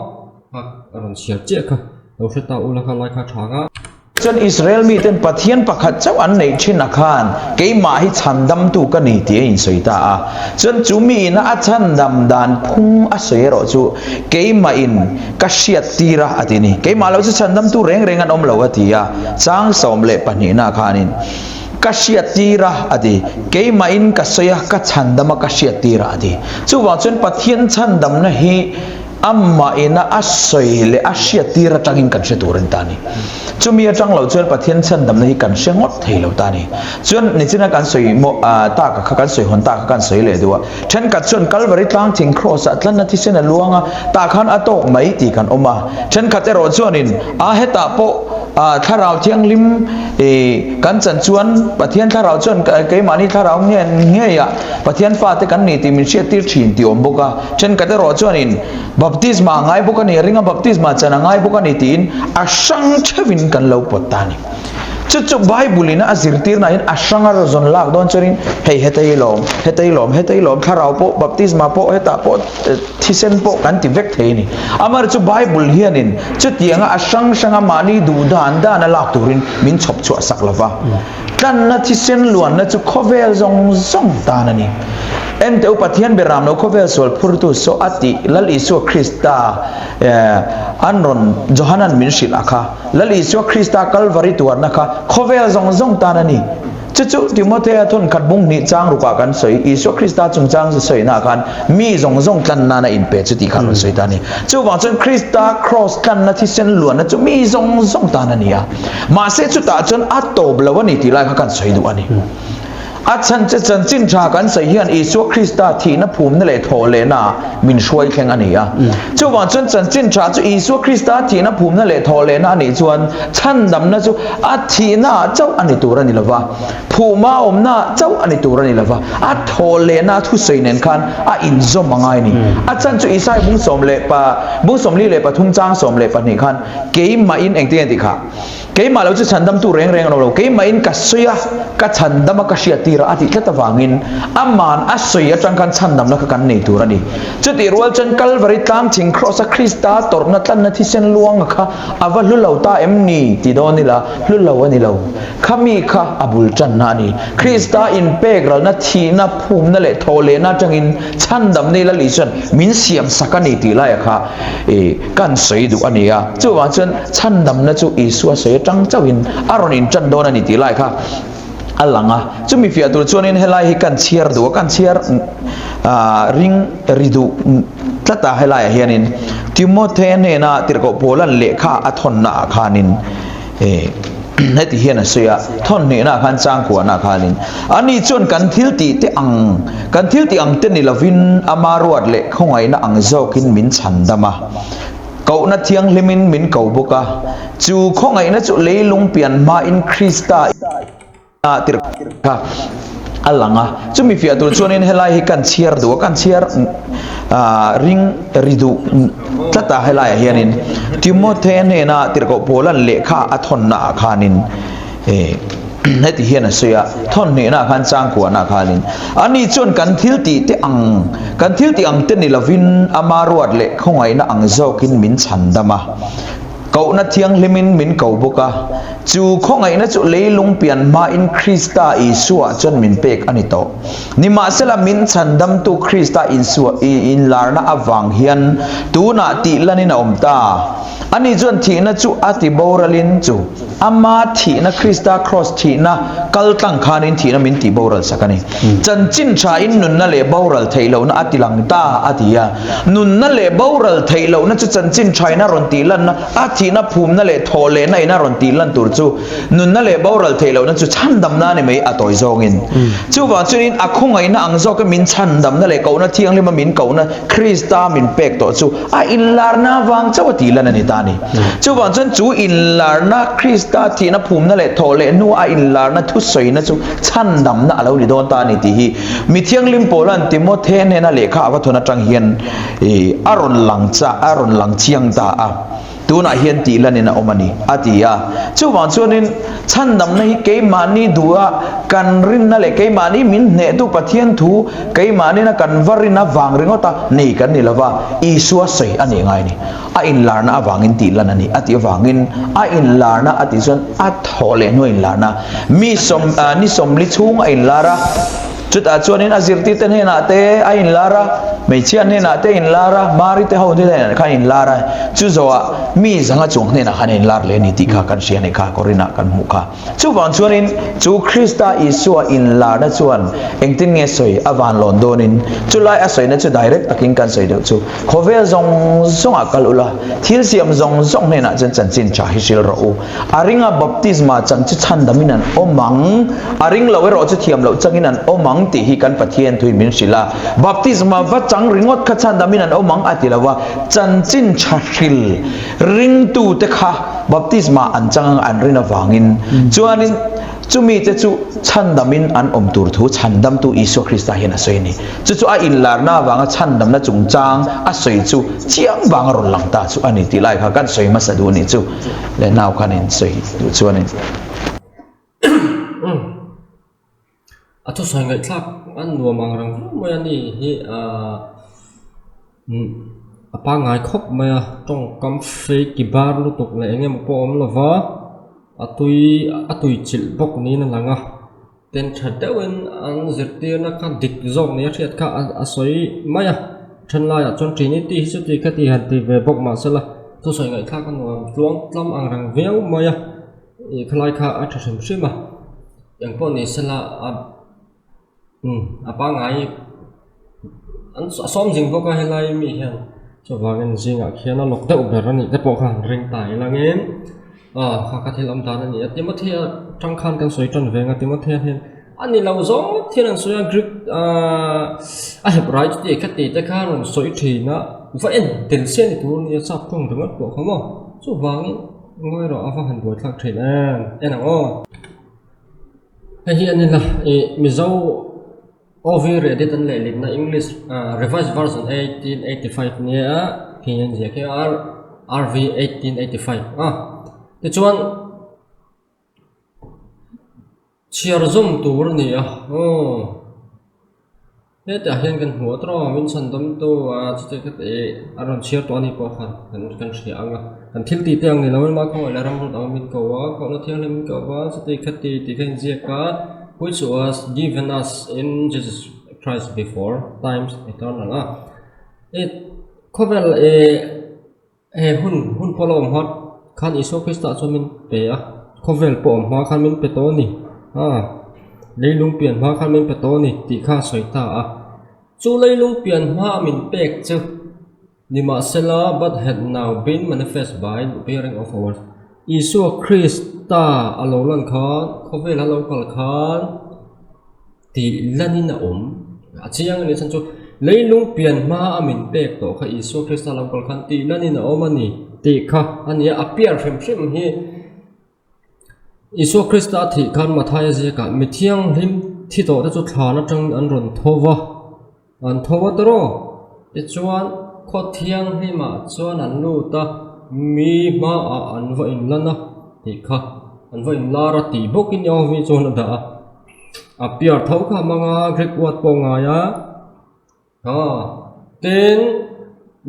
Kha a rawn chhiar chiah kha lo hre ta ula kha lai kha ṭha nga. Chuan Israel miten Pathian pakhat chauh an neih thin a khan keimah hi chhandamtu ka ni tih a insawi ta a. Chuan chu miin a chhandam dan phung a sawi erawh chu keimahin ka hriattir a a ti ni. Keimah lo chu chhandamtu reng reng an awm lo a ti a. Chang 12 na khanin ka hriattir a a ti. Keimahin ka sawi a, ka chhandam a, ka hriattir a a ti. Chuvang chuan Pathian chhandamna hi Amah ina a sawi leh a hriattir atangin kan hre tur a ni ta a ni. Chumi atang lo chuan Pathian chhandamna hi kan hre ngawt thei lo ta a ni. Chuan nichina kan sawi maw taka kha kan sawi hawn taka kha kan sawi leh duh a. Thenkhat chuan Kalvari tlang thing Kraws ah tlanna thisen a luang a, tah khan a tawk mai tih kan awm a. Thenkhat erawh chuanin a hetah pawh Thlarau Thianghlim kan chan chuan Pathian Thlarau chuan keimahni Thlarau nge ngeiah Pathian fate kan ni tih min hriattir thin tih awm bawk a. Thenkhat erawh chuanin baptisma a ngai bawk a ni, a ringa baptisma chan a ngai bawk a ni tiin a hrang theuhin kan lo pawt ta a ni. Chu chu Bible in a zirtirna hian a hranga rawn lak dawn chuanin hei heta i lawm, heta i lawm, heta i lawm, thlarau pawh baptisma pawh hetah pawh thisen pawh kan ti vek thei a ni. Amaherawhchu chu Bible hianin chutianga a hrang hranga mahni duh dan dan a lak turin min chhawp chhuah sak lova. Tlanna thisen luanna chu khawvel zawng zawng tan a ni. Enteh u Pathian beram lo khawvel sual phurtu saw a tih Lal Isua Krista an rawn Johanan min hrilh a kha. Lal Isua Krista Kalvari tuarna kha khawvel zawng zawng tan a ni. Chu chu Timothea thawn khat bung hnih chang rukah kan sawi Isua Krista chungchang sawina ah khan mi zawng zawng tlan nana inpe chu tih kha rawn sawi ta a ni. Chuvang chuan Krista Kraws tlanna thisen luanna chu mi zawng zawng tan a ni a. Mahse chutah chuan a tawp lo a ni tih lai kha kan sawi duh a ni. A chhan che chanchin tha kan sawi hian Isua Krista thihna phumna leh thawhlehna min hruai thleng a ni a. Chuvang chuan chanchin tha chu Isua Krista thihna phumna leh thawhlehna a nih chuan chhandamna chu a thihna ah chauh a ni tur a ni lova, phuma awmna ah chauh a ni tur a ni lova, a thawhlehna a thusawi nen khan a inzawm a ngai a ni. A chhan chu Isai bung sawm leh pa bung 43 chang 12 khan Keimahin engtin nge tih kha? Keimah lo chu chhandamtu reng reng an awm lo. Keimahin ka sawi a, ka chhandam a, ka hriattir a, a tih tlat avangin aman a sawi atang khan chhandamna kha kan nei tur a ni. Chutih rual chuan Kalvari tlang thing Kraws a Krista tawrhna tlanna thisen luanga kha a va hlu lo ta em ni ti dawn ila, hlu lo a ni lo. Khami kha a bul tanna a ni. Krista inpek ralna, thihna, phumna leh thawhlehna atangin chhandamna ila lih chuan min siam sak a ni tih laia kha i kan sawi duh a ni a. Chuvang chuan chhandamna chu Isua sawi atang chauhin a rawn intan dawn a ni tih lai kha a lang a. Chumi fiah tur chuanin helai hi kan chhiar duh a, kan chhiar ring ri duh tlat a helaiah hianin Timothea hnena tirhkoh Paula'n lehkha a thawnna ah khanin heti hian a sawi a, thawn hnihna ah khan changkuahna ah khanin ani chuan kan thil tih te ang kan thil tih ang te ni lovin ama ruat leh khawngaihna ang zawkin min chhandam a, kohna thianghlimin min ko bawk a, chu khawngaihna chu leilung pian hmain Krista a tir kha a lang a. Chumi fiah tur chuanin helai hi kan chhiar duh a, kan chhiar ring ri duh tlat a helaiah hianin Timothea hnena tirhkoh Paula'n lehkha a thawnna ah khanin heti hian a sawi a, thawn hnihna ah khan changkuahna ah khanin ani chuan kan thil tih te ang kan thil tih ang te ni lovin ama ruat leh khawngaihna ang zawkin min chhandam a. Kohna thianghlimin min ko bawk a, chu khawngaihna chu leilung pian hmain Krista Isua chuan min pek a ni tawh. Nimahsela min chhandamtu Krista Isua inlarna avang hian tunah tih lanin a awm ta. Ani chuan thihna chu a ti boralin chu ama thihna Krista Kraws thihna kal tlang khanin thihna min tih boral sak a ni. Chanchin thain nunna leh boral theih lohna a ti lang ta a ti a. Nunna leh boral theih lohna chu chanchin thain a rawn tih lanna, a thihna phumna leh thawh lehna in a rawn tih lan tur chu nunna leh boral theih lohna chu chhandamna a ni mai a tawi zawngin. Chuvang chuanin a khawngaihna ang zawka min chhandamna leh kohna thianghlima min kohna Krista min pek tawh chu a inlarna avang chauh a tih lan a ni ta a ni. Chuvang chuan chu inlarna Krista thihna phumna leh thawh leh hnua a inlarna thusawina chu chhandamna a lo ni dawn ta a ni tih hi Mi Thianghlim Paula'n Timothea hnena lehkha a va thawn atang hian a rawn lang cha, a rawn lang chiang ta a. Tunah hian tih lanin a awm a ni, a ti a. Chuvang chuanin chhandamna hi keimahni duha kan rinna leh keimahni min hnehtu Pathian thu keimahnin a kan va rin avang ringawta nei kan ni lova, Isua sawi a nih ngai a ni. A inlarna avangin tih lan a ni a tih avangin a inlarna a tih chuan a thawh leh hnuah inlarna mi sawm ni sawmli chhung a inlar a. Chutah chuanin a zirtirte hnenah te a inlar a, hmeichhia hnenah te a inlar a, Mari te ho hnenah khan a inlar a, chu zawhah mi zanga chuang hnenah khan a inlar leh a ni tih kha kan hria a ni kha, Korinah kan hmuh kha. Chuvang chuanin chu Krista Isua inlarna chuan engtin nge sawi a van lawn dawnin chulai a sawina chu direct takin kan sawi deuh chu, Khawvel zawng zawngah kal ula, thil siam zawng zawng hnenah chuan chanchin tha hi hrilh rawh u. A ringa baptisma chang chu chhandamin an awm ang, a ring lo erawh chu thiam loh changin an awm ang tih hi kan Pathian thuin min hrilh a. Baptisma va chang ringawt kha chhandamin an awm ang a ti lo va, chanchin tha hril ringtute kha baptisma an chang ang an rin avangin chuanin chumite chu chhandamin an awm tur thu chhandamtu Isua Krista hian a sawi a ni. Chu chu a inlarna avanga chhandamna chungchang a sawi chu chiang vanga rawn lang ta chu a ni tih lai kha kan sawi hmasa duh a nih chu. Leh nau khan in sawi duh chuanin. A thusawi ngaihthlak a nuam ang reng viau mai a ni hi ahh a pangngai khawp mai a tawngkam hrei ki bar lutuk leh eng emaw pawh a awm lova a tui a tui chilh bawk niin a lang a. Ten tha deuhin an zirtirna kha dik zawk nia hriat kha a sawi mai a, thenlaiah chuan Trinity hi chuti kha ti han ti ve bawk mah sela thusawi ngaihthlak a nuam tluang tlam ang reng viau mai a, ih khalai kha a tha hrim hrim a, engpawh ni sela a umm a pangngai an a sawm zing bawk a helai mi hian chuvangin zingah khian a lawk deuh ber a nih te pawh kha han ring ta ilangin. Aw kha ka thil awm dan a ni a, Timothea tang khan kan sawi tan veng a, Timothea hian a ni lo zawng ngawt hian an sawi a, Greek ahh a hep rai chu tih kha tih te kha rawn sawi thin a, va en tel se ni tur a nia chap ṭawng ringawt pawh kha maw, chuvangin ngawi rawh a va han buaithlak thin em, en ang aw. Hei hi a ni la ih Mizo OV Reddit an lehlinna English Revised Version 1885 nia khi an ziah khi a RV 1885 a tichuan chhiar zawm tur a ni a aw hetah hian kan hmu a tawrh a min chhan dawmtu a chuti kha tih a rawn chhiar tawh a ni pawh khan kan hria ang a kan thil tih te ang ni lo in mahkhawngaih leh ramrut ang min ko a khawhna thianghlim min ko a chuti kha ti tih kha inziak a. Which was given us in Jesus Christ before times eternal a i khawvel i he hun hun pawh la awm hma khan Isua Krista chuan min pe a khawvel pawh awm hma khan min pe tawh a ni a leilung pian hma khan min pe tawh a ni tih kha a sawi ta a chu leilung pian hma a min pek chu Nimahsela, but had now been manifest by the appearing of our Isua Krista a lo lan khan, khawvel a lo kal khan tih lanin a awm. A chiang a nih chhan chu leilung pian hma a min pek tawh kha Isua Krista a lo kal khan tih lanin a awm a ni tih kha a ni a, a pian hrim hrim hi Isua Krista a thih khan Mathaia ziakah mi thianghlim thi tawh te chu thlan atangin an rawn tho va, an tho va tawrh. Tichuan, khaw thianghlimah chuan an lut a, mi hmaah an va inlan a tih kha, an va inlar a tih bawkin Yahovi chuan a dah a. A piar tho kha a hmang a, Greek word pawh a ngai a. Aw, tin,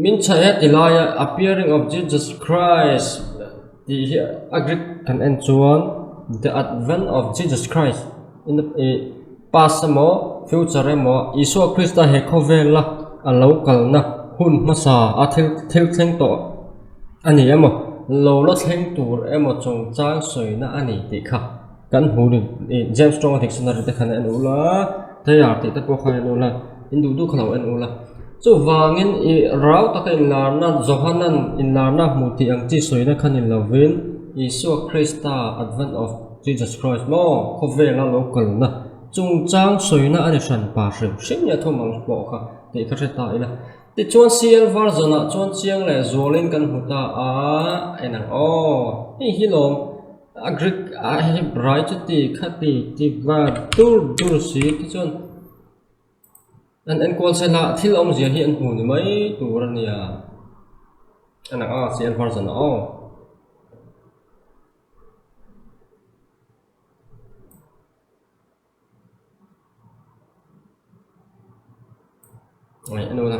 min chhaih he ti laia appearing of Jesus Christ tih hi a Greek kan en chuan the advent of Jesus Christ in the ih past emaw future emaw Isua Krista he khawvela a lo kalna hun hmasa a thil thil thleng tawh a ni emaw lo la thleng tur emaw chungchang sawina a ni tih kha. Kan hmu ni ih James Strong dictionary te khan a en ula Thayer tih te pawh kha a en ula in duh duh kha lo en ula chuvangin ih rau taka inlarna Johanan inlarna hmuh tih ang chi sawina kha ni lovin Isua Krista advent of Jesus Christ maw khawvela lo kalna chungchang sawina a ni hran pa hrim hrim nia thawm ang pawh kha tih kha hre ta ila tichuan CL version ah chuan chiang leh zualin kan hmu ta a en ang aw hei hi lawm. A Greek ah hei rai chu ti kha ti ti va dur dur si te chuan an enkual sela thil awmzia hi an hmu ni mai tur a nia. En ang a, CL version ah aw. Ngaih a nu la.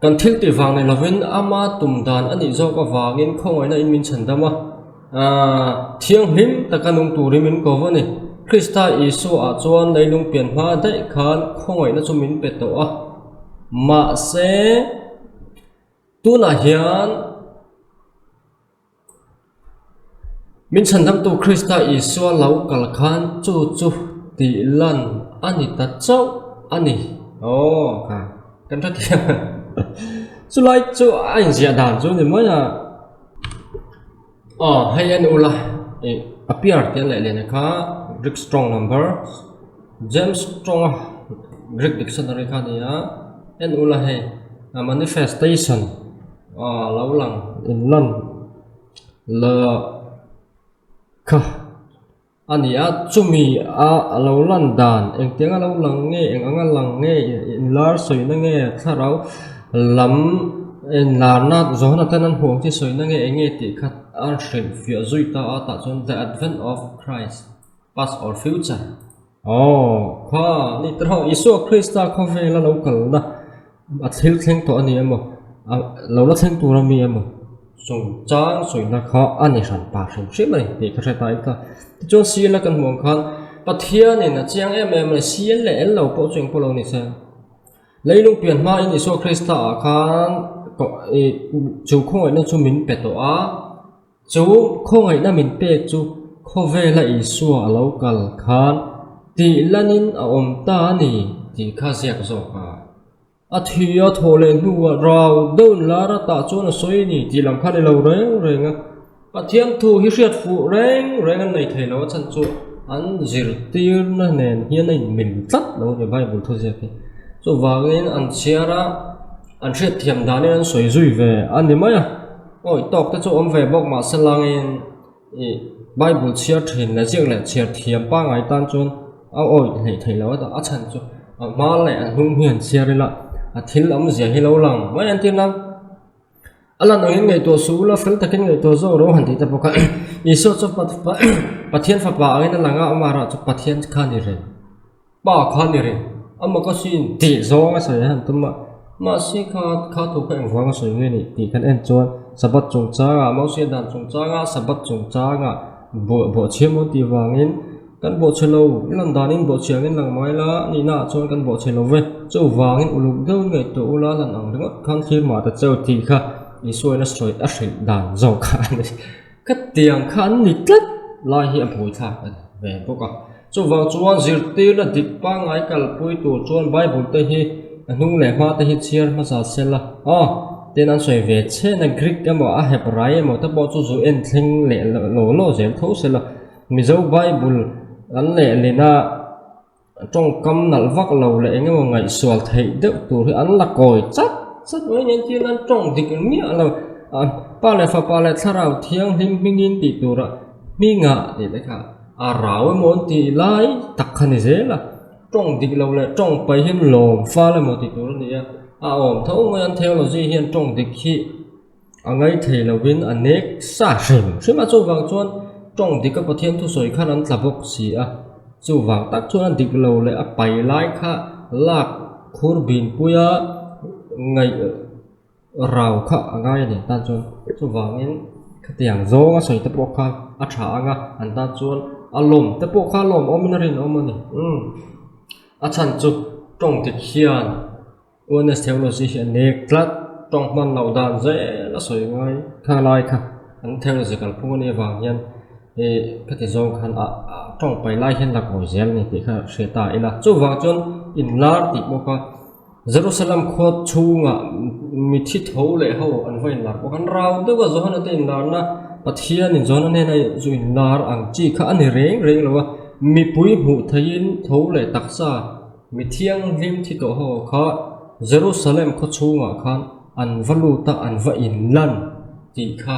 Kan thil tih vang nei lovin ama tum dan a nih zawk avangin khawngaihna in min chhan dam a, aaa thianghlim taka nung turin min ko a ni. Krista Isua ah chuan leilung pian hma daih khan khawngaihna chu min pe tawh a, mahse tunah hian. Min chhandamtu Krista Isua lo kal khan chu chu tih lan a ni ta chauh a ni. Aw kha kan hre thiam a. Chulai chu a inziah dan chu ni mai a. Aw hei en ula ih a piar te leh lehna kha Greek strong number James Strong a Greek dictionary kha a ni a en ula hei a manifestation. Aw lo lang in lan la kha a ni a chumi a a lo lan dan engtiang a lo lang nge eng anga lang nge in lar sawina nge thlarau lam inlarna zawhna ten an hmuh ang chi sawina nge eng nge tih kha a hrilh fiah zui ta a tah chuan the advent of Christ past or future aw kha ni te ho Isua Krista khawvela lo kalna. A thil thleng tawh a ni emaw, a lo la thleng tur a mi emaw chungchang sawina kha a ni hran pa hrim hrim a ni tih ka hre ta in ka. Tichuan CL a kan hmuh ang khan Pathianin a chiang em em a ni, CL leh L lo pawh chu engpawh lo ni se. Leilung pian hmain Isua Krista ah khan ih chu khawngaihna chu min pe tawh a, chu khawngaihna min pek chu khawvela Isua a lo kal khan tih lanin a awm ta a ni tih kha ziak zawk a. A thi a thawh leh hnuah rau deuh in lar a tah chuan a sawi a ni tih lam kha a ni lo reng reng a. Pathian thu hi hriat fuh reng reng an nei thei lo a chhan chu an zirtirna nen hian a inmil tlat lo a ni Bible thu ziak hi. Chuvangin an chhiar a, an hriatthiam danin an sawi zui ve a ni mai a. Awi tawk te chu awm ve bawk mahse langin Ih Bible chhiar thin leh ziak leh chhiar thiam pangngai tan chuan a awih hleih theih loh a a chhan chu a hma leh a hnung hi han chhiar ila a thil awmzia hi lo lang mai an tir a a lan angin ngaihtuah suh ula fel takin ngaihtuah zawk rawh han tih te pawh kha Isua chu Pathian fapa angin a lang a amaherawhchu chu Pathian kha a ni reng. Pa kha ni reng, amah ka sin tih zawng a sawi han tum a, mahse kha kha thu kha engvang a sawi nge ni tih kan en chuan Sabbath chungchangah Mosia dan chungchangah Sabbath chungchangah bawh bawhchhiam awn tih vangin kan bawhchhe lo i lan danin bawhchhe angin lang mai la nihna ah chuan kan bawhchhe lo ve chuvangin uluk deuhin ngaihtuah ula lan ang ringawt khan thlir mah ta cheu tih kha Isuain a sawi a hrilh dan zawk kha a ni. Khatiang kha an ni tlat lai hi a buaithlak a ni ve bawk a. Chuvang chuan zirtirna dik pangngai kalpui tur chuan Bible te hi a hnung leh hma te hi chhiar hmasa sel a. Aw, tin an sawi ve chhen a, Greek emaw a Hebrai emaw te pawh chu zu en thleng leh law law zel tho sel a. Mizo Bible an lehlin a. Tawngkam nalh vak lo leh eng emaw ngaihsual theih deuh tur hi an la kawi chat chat mai nen thil an tawng dik miah lo a pa leh fapa leh thlarau thianghlim hmingin tih turah hmingah tih te kha a rau emaw an tih lai tak kha ni zel a tawng dik lo leh tawng paih hian lawm fal emaw tih tur a ni a a awm tho mai an theology hian tawng dik hi A ngaithei lovin a nek sa hrim hrim a, chuvang chuan tawng dika Pathian thusawi khan an tla bawk si a, chuvang tak chuan a dik lo leh a pai lai kha lak khur binpuia ngaih rau kha a ngai a ni tan chuan chuvangin khatiang zawnga sawi te pawh kha a tha ang a, an tan chuan a lawm te pawh kha a lawmawmin a rinawm a ni umm a chhan chu tawng dik hian. Oneness theology hi a nek tlat, tawng hman loh dan zel a sawi ngai kha lai kha an theology kalphung a nih avang hian ih khati zawng khan ah tawng pai lai hian la kawi zel a ni tih kha hria ta ila. Chuvang chuan inlar tih pawh kha Jerusalem khua chhungah mithi tho leh ho an va inlar bawk a, an rau deuh a Johana te inlarna Pathianin Johana hnena zu inlar ang chi kha a ni reng reng lo a, mipui hmuh theihin tho leh taksa Mi thianghlim thi tawh ho kha Jerusalem khaw chhungah khan an va lut a, an va inlan tih kha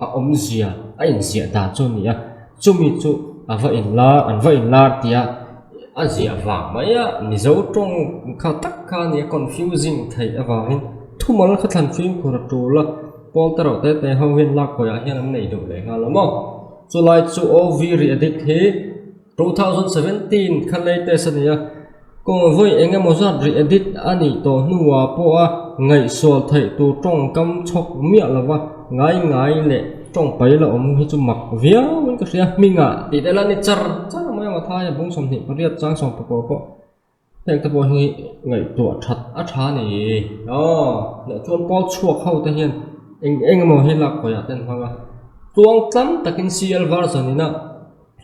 a awmzia, a inziah dan chu a ni a. Chumi chu a va inlar, an va inlar tia a ziah vang mai a, Mizo tawng kha tak kha a ni a, confusing theih avangin. Thumal kha thlan fimkhur a tul a, Paul te reuh te te ho hian lak kawiah hian an nei duh leh nghal a maw. Chulai chu OV re-edit hi 2017 kha latest a ni a, kawng vawi eng emaw zat re-edit a nih tawh hnuah pawha ngaihsual theih tur tawngkam chhawk miah lova ngai ngai leh tawng pai la awm hi chu mak viauin ka hria. Hmingah tih te la ni char char mai a Mathaia bung 28 chang 19 pawh. Heng te pawh hi ngaihtuah that a tha a ni. Aw, leh chuan pawl chhuak ho te hian eng eng emaw hi lak kawiah te an hmang a. Tluang tlam takin CL version ina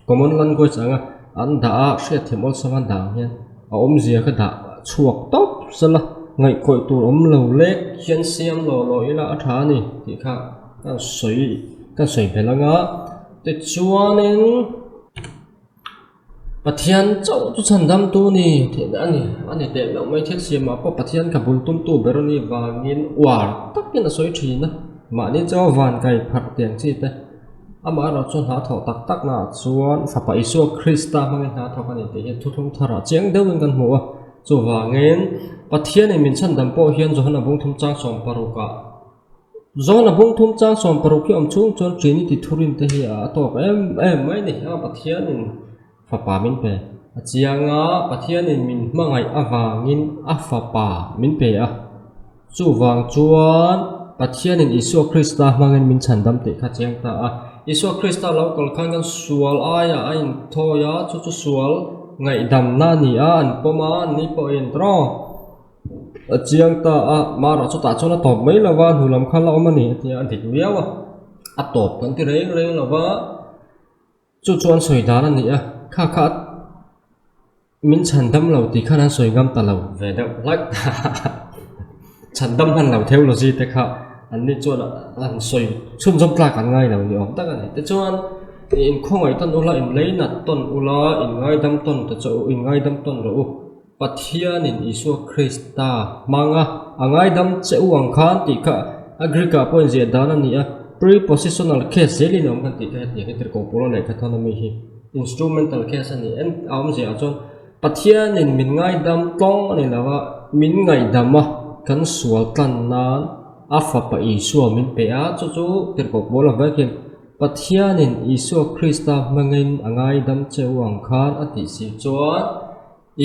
common language anga an dah a, hriatthiam awlsam an dah ang hian a awmzia kha dah chhuak tawp sela ngaihkawih tur awm lo lek hian siam law law ila a tha a ni tih kha kan sawi kan sawi belh anga tichuanin. Pathian chauh chu chhandamtu ni theihna a ni. A ni teh meuh mai thil siamah pawh Pathian kha bul tumtu ber a nih vangin uar takin a sawi thin a. Mahni chu van kai pharh tiang chi te. Amaherawh chu hna thawh tak tak naah chuan Fapa Isua Krista hmangin hna thawk a ni tih hi thuthlung tharah chiang deuhin kan hmu a. Chuvangin Pathianin min chhandam pawh hian Johana bungthum chang sawmparukah Zawna bung thum chang 60 hi awm chhung chuan Trinity thurin te hi a tawk em em mai ni. A Pathianin fapa min pe a chiang a, Pathianin min hmangaih avangin a fapa min pe a. Chuvang chuan Pathianin Isua Krista hmangin min chhandam tih kha chiang ta a. Isua Krista lo kal khan kan sual aiah a inthawi a, chu chu sual ngaihdamna a ni a, an pawm a, an ni pawhin tawh. A chiang ta a, Mara chutah chuan a tawp mai lo va, hnu lam kha la awm a ni a ti a, a dik viau a, a tawp kan ti reng reng lo va, chu chu an sawi dan a ni a, kha kha min chhan dam lo tih khan an sawi ngam ta lo ve deuh hlak chhan dam hman lo theology te kha an ni chuan an sawi chhunzawm tlak an ngai lo ni awm tak a ni tichuan inkhawngaih tawn ula inleinat tawn ula inngaidam tawn ta che u inngaidam tawn rawh u. Pathianin Isua Krista hmanga a ngaidam che u ang khan tih kha a Greek ah pawh inziah dan a ni a, prepositional case zelin a awm kan tih kha hetiang hi tirhkoh Paula lehkha thawn ami hi instrumental case a ni en a awmzia ah chuan Pathianin min ngaidam tlawng a ni lo a, min ngaihdam a kan sual tlan nan a fapa Isua min pe a, chu chu tirhkoh Paula vek hian Pathianin Isua Krista hmangin a ngaidam che u ang khan a tih si chuan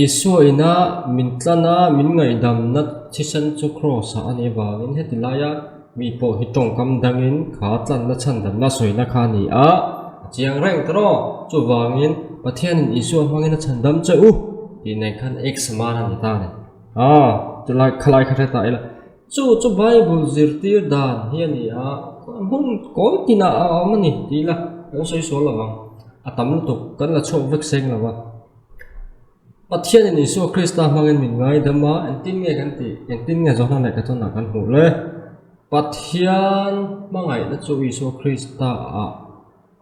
Isua ina min tlan a, min ngaihdamna thisen chu Kraws-ah a nih avangin heti laia mi pawh hi tawngkam dangin kha tlanna chhandamna sawina kha a ni a, a chiang reng ta rawh. Chuvangin Pathianin Isua hmangin a chhandam che u tih nen khan ek saman a ni ta a ni. Aa, chulai khalai kha hre ta ila. Chu chu Bible zirtir dan hi a ni a, hmun kawi tinah a awm a ni tih ila kan sawi sual lo vang. A tam lutuk, kan la chhuak vek seng lo va. Pathianin Isua Krista hmangin min ngaidam a, engtin nge kan tih? Engtin nge Johana leh Kathawnah kan hmuh le? Pathian hmangaihna chu Isua Krista ah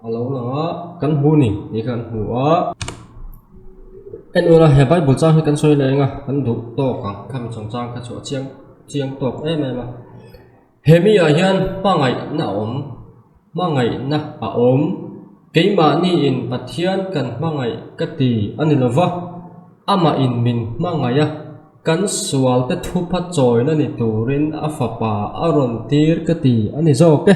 a lo lang a, kan hmu ni tih kha kan hmu a. En ula, he Bible chang hi kan sawi leh eng a, kan duh tawk ang khami chungchang kha chu a chiang chiang tawk em em a. He mi ah hian hmangaihna a awm, hmangaihna a awm. Keimahni in Pathian kan hmangaih ka ti a ni lova, amah in min hmangaih a, kan sual te thupha chawina ni turin a fapa a rawn tir ka ti a ni zawk e.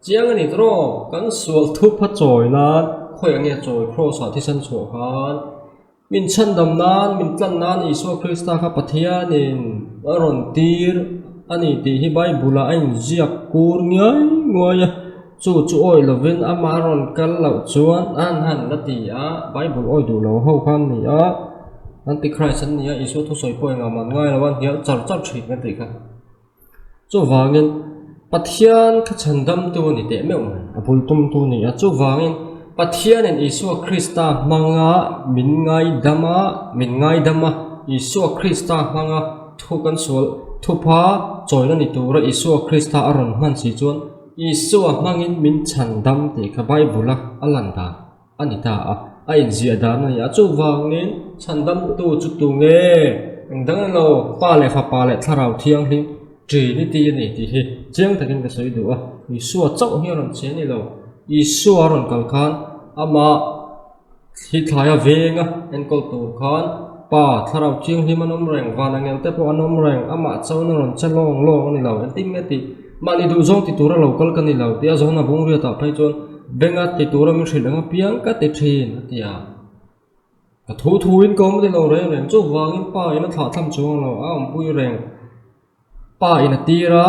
Chiang a ni tawh, kan sual thupha chawi nan khawiah nge chawi Kraws ah thisen chhuah khan Min chhandam nan, min tlan nan Isua Krista kha Pathianin a rawn tir a ni tih hi Bible-ah a inziak kur ngiai nguai a. Chu chu awih lovin amah a rawn kal loh chuan an han la ti a, Bible awih duh lo ho kha an ni a, Antichrist an ni a, Isua thusawi pawh engah mah an ngai lo a, an hnial char char thin kan tih kha. Chuvangin Pathian kha chhandamtu a ni teh meuh mai, a bul tumtu a ni a. Chuvangin Pathianin Isua Krista hmanga min ngaidam a, min ngaidam a, Isua Krista hmanga thu kan sual thupha chawina ni tura Isua Krista a rawn hman si chuan Isua hmangin min chhandam tih kha Bible-a a lan dan a ni ta a, a inziah dan a ni a. Chuvangin chhandamtu chu tu nge? Eng dang ni lo, Pa leh Fapa leh Thlarau Thianghlim Trinity a ni tih hi chiang takin ka sawi duh a. Isua chauh hi a rawn che ni lo. Isua a rawn kal khan amah thli thlaia venga enkawl tur khan. Pa, Thlarau Thianghlim an awm reng, van angel te pawh an awm reng, amah chauhin a rawn che lawng lawng a ni lo, engtin nge tih? Mahni duhzawng ti tura lo kal ka ni lo tia Johana Bungriatah phei chuan benga ti tura min hrilh ang apiang ka ti thin a ti a. Ka thu thuin ka awm ni lo reng reng, chuvangin Pa in a thlah thlam chuang lo, a awmpui reng. Pa in a tir a,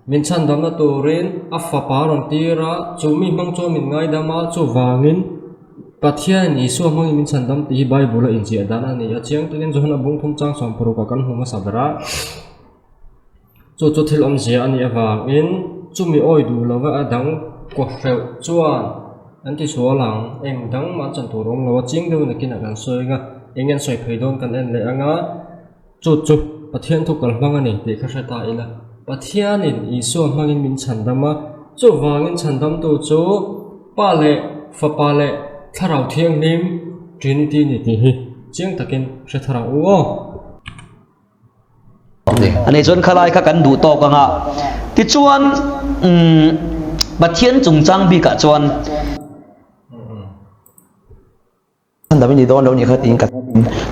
min chhandamna turin a fapa a rawn tir a, chu mi hmang chuan min ngaidam a, chuvangin Pathianin Isua hmangin min chhandam tih hi Bible a inziah dan a ni a, chiang takin Johana bungthum chang sawmparukah kan hmu hmasa ber a. Chu chu thil awmzia a nih avangin chumi awi duh lova a dang kawhreuh chuan an ti sual ang, eng dang mah an chan tur awm lo a, ching deuhin nakinah kan sawi ang a, eng nge an sawi phei dawn kan en leh ang a, chu chu Pathian thu kal hmang a ni tih kha hre ta ila. Pathianin Isua hmangin min chhandam a, chuvangin chhandamtu chu Pa leh Fapa leh Thlarau Thianghlim, Trinity, ni tih hi chiang takin hre thar ang u aw. A nih chuan khalai kha kan duh tawk ang a. Tichuan, umm, Pathian chungchang bikah chuan. Chhandam i ni dawn lo nih kha tiin ka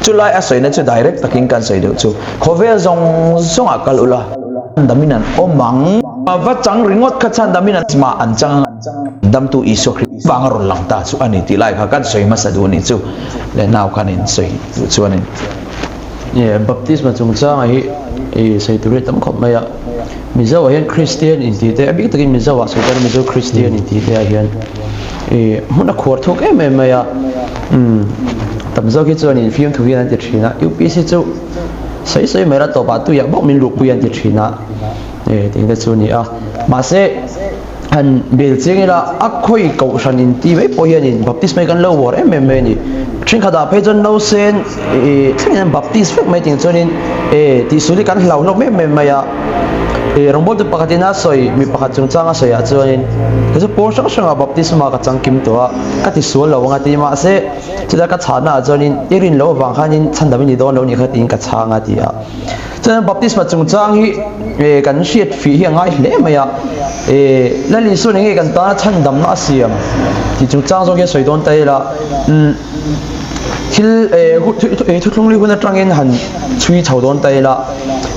Chulai a sawina chu direct takin kan sawi deuh chu khawvel zawng zawngah kal ula chhandamin an awm ang. Va chang ringawt kha chhandamin an mah an chang ang damtu Isua Krista vanga rawn lang ta chu a ni tih lai kha kan sawi hmasa duh a nih chu le nau khan in sawi duh chuanin. Baptisma chungchanga hi i sawi tur hi a tam khawp mai a, Mizo ah hian Kristian intih te a bik takin Mizo ah sawi tan Mizo Kristian intih te ah hian i hmun a khuar thuk em em mai a, umm tam zawk hi chuanin fiamthu hian an ti thin a, UPC chu sawi sawi mai la tawpah tuiah bawk min luhpui an ti thin a, e tih te chu a ni a, mahse. Han bel chiang ila a khawi kohhran in ti mai pawh hianin baptist mai kan lo uar em em mai a ni. Thenkhatah phei chuan nausen ih thlengin an baptist vek mai ting chuanin eh tihsual hi kan hlau hlawm em em mai a. Ih rawngbawltu pakhatin a sawi mi pakhat chungchang a sawiah chuanin kei chu pawl hrang hrangah baptisma ka changkim tawh a ka tisual lo ang a ti mahse chutah ka chhahnaah chuanin i rin loh avang khanin chhandam i ni dawn lo nih kha tiin ka chhang a ti a. Chuan baptisma chungchang hi eh kan hriat fih hi a ngai hle mai a, eh Lal Isuan enge kan tana chhandamna a siam tih chungchang zawk hi a sawi dawn ta ila, umm thil eh thuthlung ri hun atangin han chhui chho dawn ta ila,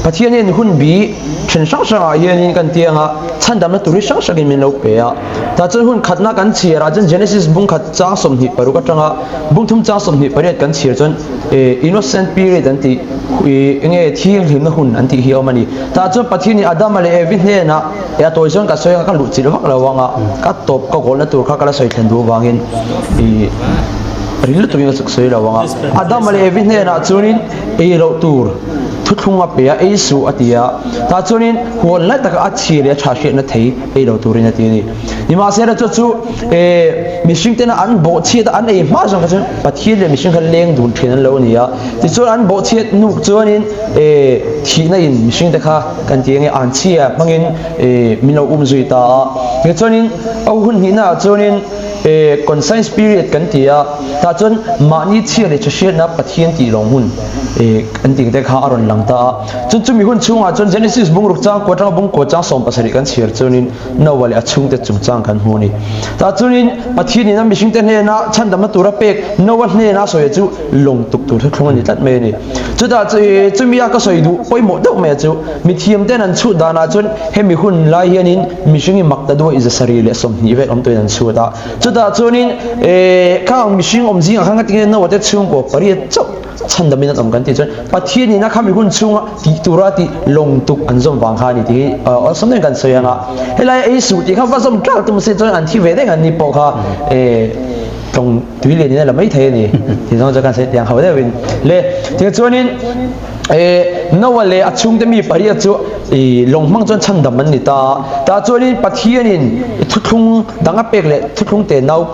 Pathian hian hun bi then hrang hrangah hianin kan ti anga chhandamna tur hi hrang hrangin min lo pe a, tah chuan hun khatna kan chhiar ah chuan Genesis bung khat chang 26 atanga bung thum chang 28 kan chhiar chuan eh innocent period an tih ih enge thianghlimna hun an tih hi a awm a ni. Tah chuan Pathianin Adama leh Evi hnenah eh a tawi chuan ka sawi anga ka luh chilh vak lo anga ka tawp ka kawlna tur kha ka la sawi thlen duh avangin ih ring lutukin ka sawi lo anga Adama leh Evi hnenah chuanin ei loh tur thuthlung a pe a ei suh a ti a tah chuanin huan lai taka a chhia leh a tha hriatna thei ei lo turin a ti a ni. Nimahsela chu chu eh mihring tena an bawhchhiat a an ei hma zawng kha chuan Pathian leh mihring kha leng dun thin an lo ni a. Tichuan an bawhchhiat nuk chuanin eh thihna in mihring te kha kan ti ange anchhia hmangin eh min lo um zui ta a. Tichuanin a hun hnihna ah chuanin eh conscience period kan ti a, tah chuan mahni chhia leh tha hriatna Pathian tih lawng hun eh kan tih te kha a rawn lang ta a. Chuan chumi hun chhungah chuan Genesis bungruk chang kua atanga bungkua chang 70 kan chhiar chuanin Noah leh a chhungte chungchang kan hmu a ni. Tah chuanin Pathianin a mihringte hnena chhandamna tura pek Noah hnena sawi chu lawng tuk tur thuthlung a ni tlat mai a ni. Chutah chumi a ka sawi duh pawimawh deuh mai chu mithiamten an chhut danah chuan hemi hun lai hianin mihring hi mak ta duai 720 vel awm tuin an chhut a. Chutah chuanin khang mihring awm zingah khan ka tinge Noah te chhungkaw pariat chauh chhandamin an awm kan tih chuan Pathianin a khami hun chhunga tih tura tih lawng tuk an zawm vang kha a ni tih hi awlsam deuhin kan sawi ang a. Helai ei suh tih kha va zawm ṭal tum se chuan an thi ve reng an ni pawh kha tlawng tui lianin a la mai thei a ni tih zawng chu kan sawi tiang ho deuhin le. Tichuanin Noah leh a chhungte mi pariat chu lawng hmang chuan chhandam an ni ta a. Tah chuanin Pathianin thuthlung dang a pek leh thuthlung tenau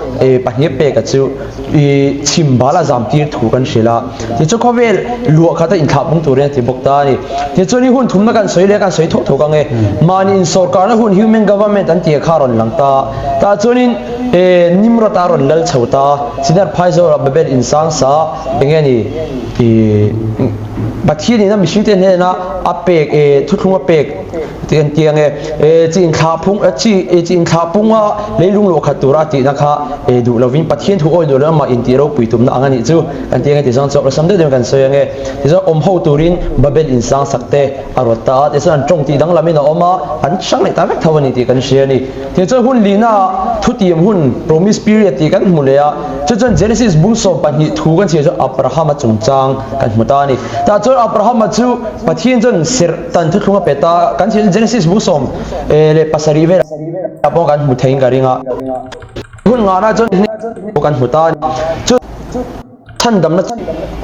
pahnih a pek a chu I chhim bal a zam tir thu kan hrilh a, tichuan khawvel luah khat a inthlah pung turin a ti bawk ta a ni. Tichuan i hun thumna kan sawi leh kan sawi thawk thawk ang e. Mahni insawrkarna hun human government an tih kha a rawn lang ta a, tah chuanin Nimrod a rawn lal chho ta a, Sinar Phaizawra Babel insang sa eng nge ni i Pathianin a mihringte hnena. a pek e thuthlung a pek tih kan ti ang e e chi inthlah phung chi chi inthlah punga leilung luah khat tura a tihna kha e duh lovin Pathian thu awi duh lo amah intih ropui tumna ang a nih chu kan ti ang e tih zawng chu awlsam deuh deuhin kan sawi ang e tichuan awm ho turin Babel insang sak te a rawt ta a tichuan an tawng tih danglamin a awm a an hrang leh ta vek tho a ni tih kan hria a ni. Tichuan hun lihna ah thutiam hun, promise period, tih kan hmu leh a, chu chuan Genesis bung 12 thu kan chhiar chuan Abrahama chungchang kan hmu ta a ni. Tah chuan Abrahama chu Pathian chuan serh tan thuthlung a pe ta a, kan chhiar chuan Genesis bung 17 velah pawh kan hmu theiin ka ring a. Hun ngahna chuan kan hmu ta a ni. Chu. Chhandamna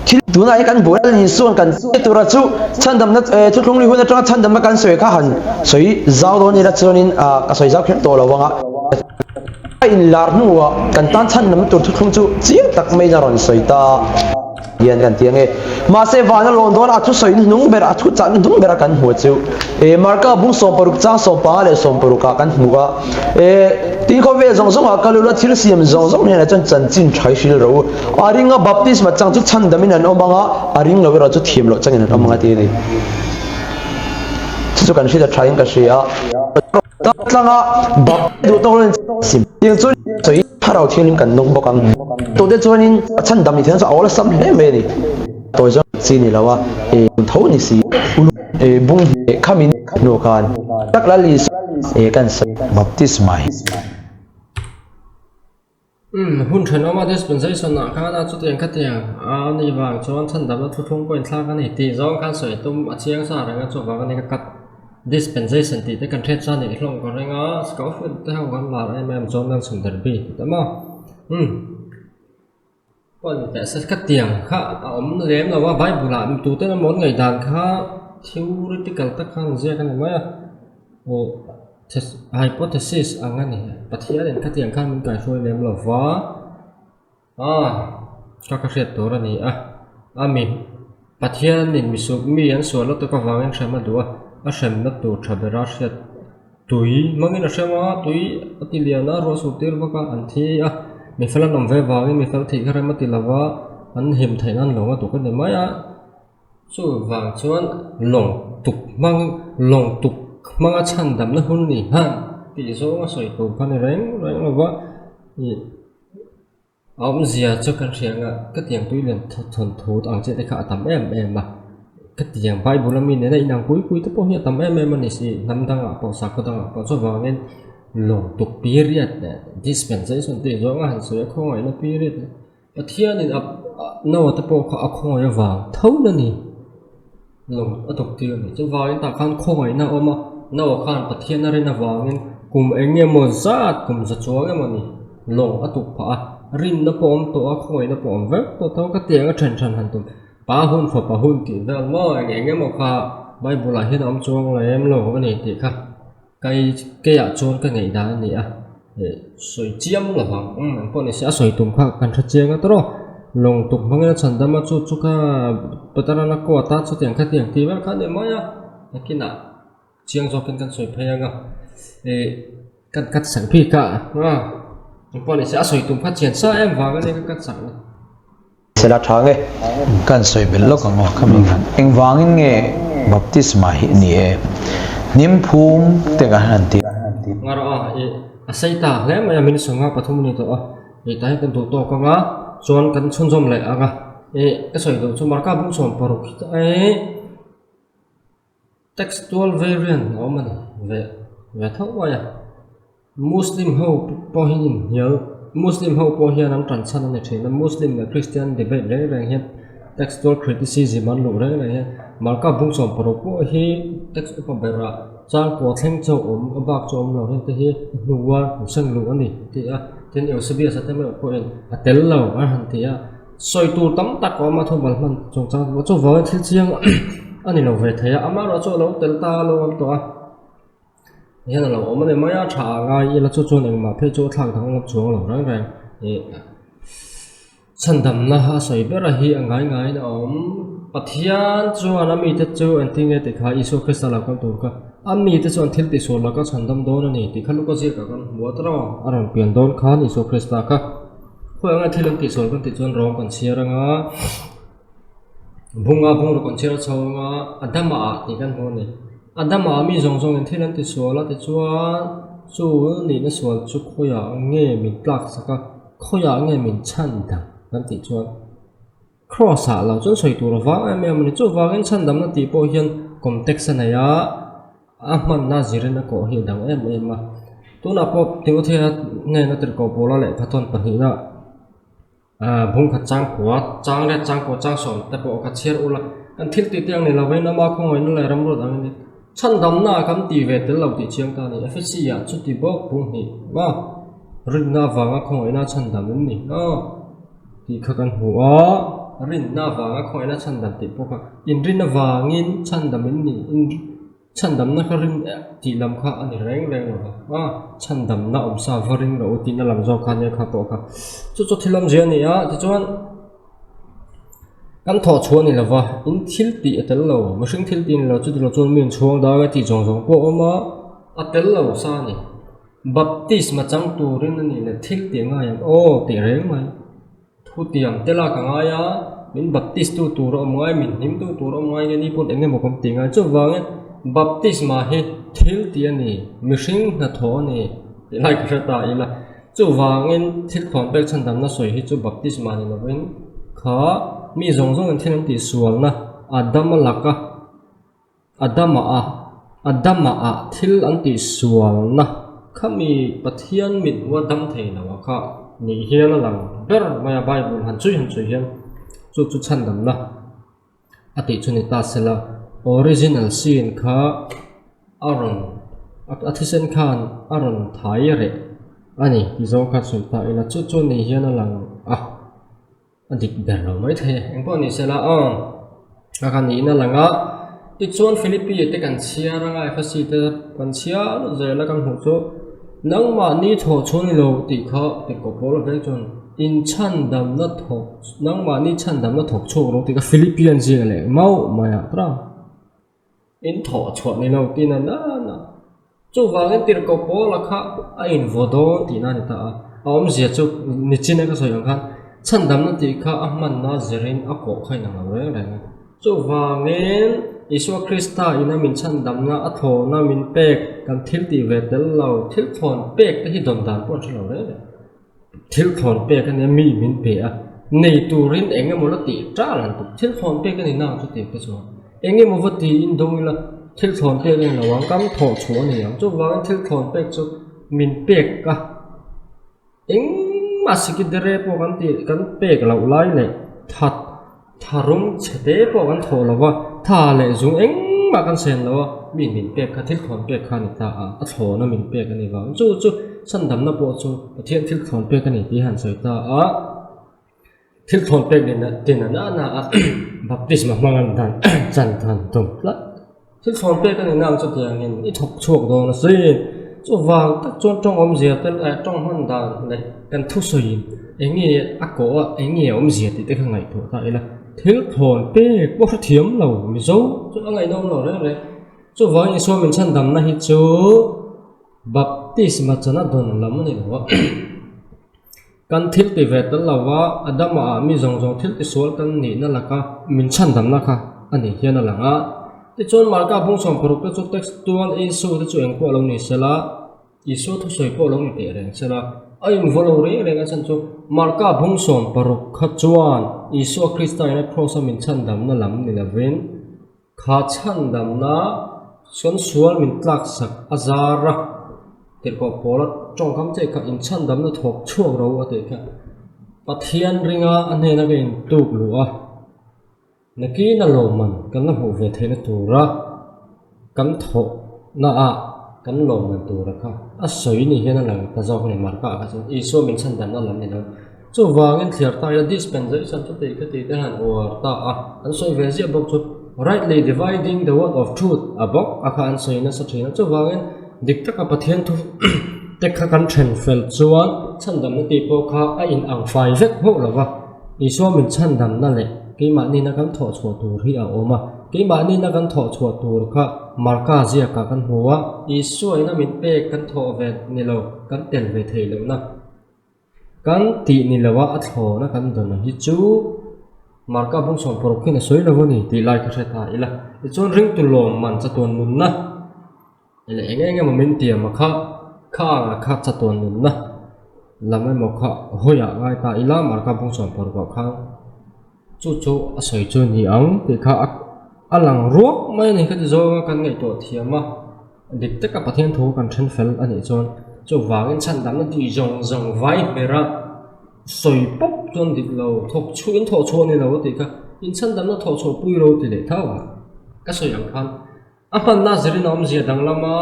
thil tunah hi kan buai a ni chuan kan tih tura chu chhandamna thuthlung ri hun atanga chhandamna kan sawi kha han sawi zau dawn ila chuanin ka sawi zau kher tawh lo ang a. A inlar hnuah kan tan chhandamna tur thuthlung chu chiang tak maiin a rawn sawi ta hian kan ti ange. Mahse vana lawn dawn a thusawi hnung ber a thuchah hnung bera kan hmuh chu Marka bung 60 chang 15 leh 60 ah kan hmu a. Tin khawvel zawng zawngah kal ula thil siam zawng zawng hnenah chuan chanchin tha i hril rawh u. A ringa baptisma chang chu chhandamin an awm ang a, a ring lo erawh chu thiam loh changin an awm ang a ti a ni. Chu chu kan hriat a thain ka hria a. Tlanga baptisma duh tawk loin sim tiang chuan sawi thlarau thianghlim kan nawk bawk ang. Tute chuanin chhandam ni thiam chu a awlsam hle mai a ni. Tawi zawng chi ni lo a, tho ni si uluk bung hneh khamin hnu khan tak lal Isua kan sawi. Baptisma hi. Umm, hun thenawma dispensation ah khan a chutiang khatiang a ni vang chuan chhandamna thuthlung pawh inthlak a ni tih zawng khan sawi tum a chiang sa reng a, chuvang a ni ka cut dispensation tih te kan hriat chuan nih hlawm ka ring a, Scofield te ho kan lar em em chuan Nelson Derby ti ta maw? Umm. Pawn teh se ka tiang kha a awm lem lo a Bible ah tute emaw an ngaihdan kha theoretical tak khan an ziak a ni mai a ih hypothesis ang a ni Pathian in khatiang khan min kaihruai lem lo va ah ka ka hriat tur a ni a a mi Pathian in misuh mi an sual lutuk avangin hrem a duh a a hremna tur tha bera hriat Tui hmangin a hrem a, tui a ti lian a, ruah sur tir vak a, an thi a, mi fel an awm ve vangin mi fel thih kha rem a ti lo va, an him theih nan lawng a tuk a ni mai a, chuvang chuan lawng tuk hmang lawng tuk hmanga chhandamna hun ni hman tih zawng a sawi tur kha ni reng reng lo va, ih a awmzia chu kan hria ang a, ka tiang tui lian thawn thu ang chiah te kha a tam em em a, ka tiang bible ami nena inang pui pui te pawh hi a tam em em a ni si hnam dangah pawh sakhaw dangah pawh chuvangin lawng tuk period leh dispensation tih zawng a han sawi a khawngaihna period Pathianin a Noah te pawh kha a khawngaih avang tho na ni lawng a tuk tir a ni chuvangin tah khan khawngaihna a awm a Noah khan Pathian a rin avangin kum eng emaw zat kum za chuang emaw ni lawng a tuk phah a rinna pawh a awm tawh a khawngaihna pawh a awm vek tawh tho ka tiang a then then han tum pa hun fapa hun tih vel maw eng eng emaw kha bible ah hian a awm chuang lem lo a ni tih kha. Kai keiah chuan ka ngaih dan a ni a, eh sawi chiam lo vang umm eng pawh ni se a sawi tum kha kan hre chiang a tawrh aw, lawng tuk hmangin a chhan dam a chu chu kha Patarana court a chutiang khatiang tih vel kha a ni mai a, nakinah chiang zawkin kan sawi phei ang a, eh kan cut sak bik a eng pawh ni se a sawi tum kha chian sa em vang a nia ka cut sak ni. Sela tha nge? Kan sawi belh lawk ang aw ka mi khan. Engvangin nge baptisma hi ni e? Hnim phum te kan han ti. Ngar a, i a sei ta hle mai a, min sawng a pathum a ni tawh a, i tah hian kan duh tawk ang a, chuan kan chhunzawm leh ang a, i ka sawi duh chu Marka bung 16 hi chu e textual variant a awm a ni ve ve tho mai a. Muslim ho pawh hi inhnial Muslim ho pawh hian an tan chhan a ni thin a Muslim leh Christian debate reng reng hian textual criticism an luh reng reng hian Marka bung 16 pawh hi text upa berah changkua thleng chu a awm a bak chu a awm lo heng te hi a hnua an seng luh a ni tih a tin Eusebius a te meuh pawhin a tel lo a han ti a sawi tur tam tak a awm a thumal hman chungchang te pawh chuvangin thil chiang a ni lo ve thei a amaherawhchu a lo tel ta a lo awm tawh a. Hian a lo awm a ni mai a, tha ah ngai ila chu chuan engmah phei chu a thlak dang lawk chuang lo reng reng ih chhandamna a sawi ber a hi a ngai ngaiin a awm Pathian chuan a mite chu engtin nge tih kha Isua Krista lo kal tur kha a mite chuan thil tihsual laka chhandam dawn a ni tih kha Luka ziakah kan hmu a tawrh a rawn pian dawn khan Isua Krista kha khawi anga thil an tihsual kan tih chuan rawng kan chhiar anga. Bunga bungruk an chhiar chho anga Adama ah tih kan hmu a ni. Adama ah mi zawng zawngin thil an ti sual a tichuan chu nihna sual chu khawiah nge min tlak sak a, khawiah nge min chhan dang kan tih chuan Kraws ah lo chuan sawi tur a vang em em a ni. Chuvangin chhandamna tih pawh hian context a nei a, a hmanna zirin a kawh hi a dang em em a. Tunah pawh Timothea hnena tirhkoh Paula lehkha thawn pahnihna. Aaa bungkhat changkua, changlet changkua changsawm te pawh ka chhiar ula, kan thil tih te ang ni lovin ama khawngaihna leh ramruat ang in chhandamna kan ti ve tel lo tih chiang ta a ni. Efesi ah chuti bawk bung hnih a, rinna avanga khawngaihna chhandam in ni a tih kha kan hmu a, rinna avanga khawngaihna chhandam tih pawh kha inrin avangin chhandam in ni. Chhandamna kha ring eh tih lam kha a ni reng reng lo va, a chhandamna awmsa va ring loh u tihna lam zawk kha nia kha pawh kha chu chu thil awmzia a ni a, tichuan kan thawh chhuah a ni lo va, in thil tih a tel lo, mihring thil tih a ni lo, chuti lo chuan mi inchhuang dang e tih zawng zawng pawh a awm a, a tel lo sa a ni, baptisma chang turin a nih leh thil tih a ngai ang aw tih reng mai. Thutiang te lak a ngai a, min baptist tu tur a awm ngai, min hnim tu tur a awm ngai nge ni pawn eng emaw kan ti ngai. Chuvangin baptisma hi thil tih a ni, mihring hnathawh a ni tih lai ka hre ta ila. Chuvangin thil thawn pek chhandamna sawi hi chu baptisma ni lovin kha mi zawng zawngin thil an tihsualna Adama laka Adama a, Adama ah thil an tih sualna khami Pathian mit hua dam thei lo a kha nih hian a lang ber mai a, Bible han chhui han chhui hian chu chu chhandamna a tih chu ni ta sela, original sin kha a rawn a thisen khan a rawn thai reh a ni tih zawng kha sawi ta ila chu chu nih hian a lang a. A dik ber lo mai thei e, engpawh ni sela aw a ka nihna lang a, tichuan Philippi te kan chhiar anga Ephesi te kan chhiar zel a kan hmuh chu nangmahni thawh chhuah ni lo tih kha tirhkoh Paula vek chuan inchhandamna thawk nangmahni chhandamna thawk chhuak rawh tih kha Philippian ziak leh mauh mai ah tawh. In thawh chhuah ni lo tih na nana. Chuvangin tirhkoh Paula kha a invaw dawn tihna a ni ta a. A awmzia chu nichin a ka sawi ang khan chhandamna tih kha a hmanna zirin a kawh kha inang lo reng reng a. Chuvangin Isua Krista ina min chhandamna a thlawhna min pek kan thil tih ve tel lo thil thlawn pek te hi dawn dan pawh an hre lo reng reng. Thil thlawn pek a nia mi min pe a, nei turin eng emaw la tih ṭal han tum. Thil thlawn pek a ni nang chu tih te chuan eng emaw va tiin dawng ila thil thlawn pek a ni lo ang, kam thawh chhuah a ni ang. Chuvangin thil thlawn pek chu min pek a, engmah sikidere pawh kan tih kan pek loh lai leh that Tharum chhe te pawh kan thawh lo va, tha leh zung engmah kan sen lo a, mi min pek kha thil thlawn pek kha a ni ta a, a thlawna min pek a ni vang. Chu chu chhandamna pawh chu Pathian thil thlawn pek a ni tih han sawi ta a, thil thlawn pek nen tin a nana a baptisma hmang an dan chan han tum tlat. Thil thlawn pek a ni nang chutiangin i thawk chhuak dawn a sin. Chuvang tak chuan tawng awmzia te leh tawng hman dan leh kan thusawiin eng nge a kawh a, eng nge a awmzia tih te kha ngaihtuah ta ila. Thil thlawn pek pawh hrethiam lo Mizo chu a ngaihnawm lo reng reng. Chuvangin Isua min chhandamna hi chu Baptisma chana dawn lam a ni lo a. Kan thil ti ve tel lova Adama ah mi zawng zawng thil ti sual kan nihna laka min chhandamna kha a nih hian a lang a. Tichuan Marka bung 60 te chu textual Isu te chu engpawh lo ni sela, Isua thusawi pawh lo ni teh reng sela, a invaw lo reng reng a chhan chu Marka bung 60 kha chuan Isua Krista ina Kraws a min chhandamna lam ni lovin Kha chhandamna chuan sual min tlaksak a zar a, tirhkoh Paula tawngkam che kha inchhandamna thawk chhuak ro a tih kha Pathian ringa a hnena ka intuk luh a, nakina lawmman kan la hmuh ve theihna tura kan thawhna ah kan lawmman tura kha a sawi ni hian a lang ta zawk a ni Marka ah kha chuan Isua min chhandamna lam ni lo. Chuvangin thliar ta ila dispensation chu tih ka tih te han uar ta a, an sawi ve ziah bawk chu rightly dividing the word of truth a bawk a kha an sawi nasa thin a, chuvangin dik taka Pathian thu te kha kan then fel chuan chhandamna tih pawh kha a in ang fai vek hauh lo va, Isua min chhandamna leh keimahni na kan thawh chhuah tur hi a awm a, keimahni na kan thawh chhuah tur kha Marka ziakah kan hmu a, Isua ina min pek kan thawh ve ni lo, kan tel ve theih lohna. Kan tih ni loa a thlawna kan dawn hi chu Marka bung 16 khian a sawi lo a ni tih lai kha hre ta ila. Tichuan ringtu lawmman chatuan nunna leh eng eng emaw min tiam a kha kha anga kha chatuan nunna lam emaw kha hawiah ngai ta ila Marka bung 16 ah khan chu chu a sawi chu a ni ang tih kha a lang ruak mai a ni ka ti zawng a kan ngaihtuah thiam a. Dik taka Pathian thu kan then fel a nih chuan chuvangin chhandamna tih zawng zawng vai hmera sawi pawp chuan dik lo thawk chhuah in thawh chhuah a ni lo a tih kha in chhandamna thawh chhuah pui ro ti leh tho a ka sawi ang khan a hmanna zirin a awmzia danglama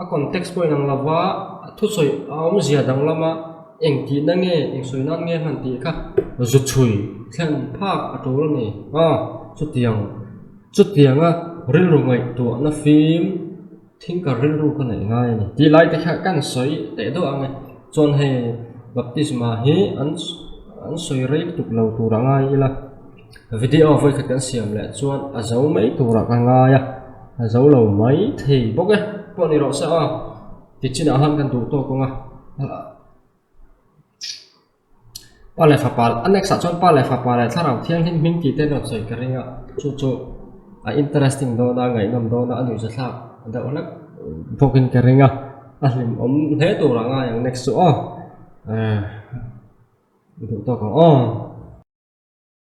a context pawh inang lova a thusawi a awmzia danglama engtihna nge eng sawi nan nge hman tih kha zu chhui thlen phak a tul a ni a chutiang. Chutianga rilru ngaihtuahna fim thinker rilru ka neih ngai a ni. Tih lai te kha kan sawi teh deuh ang e. Chuan hei baptisma hi an an sawi rei lutuk lo tur a ngai ila. Video vawi khat kan siam leh chuan a zo mai turah ka ngai a, a zo lo mai thei bawk e. Pawh ni rawh se aw, tichinah han kan duh tawk ang a. Pa leh fapa a next ah chuan pa leh fapa leh thlarau thianghlim hming tih te an rawn sawi ka ring a chu chu a interesting dawn a ngaihnawm dawn a a nuihza thlak deuh hlek bawk in ka ring a a hlimawm hle tur a ngai ang next chu aw eh duh tawk ang aw.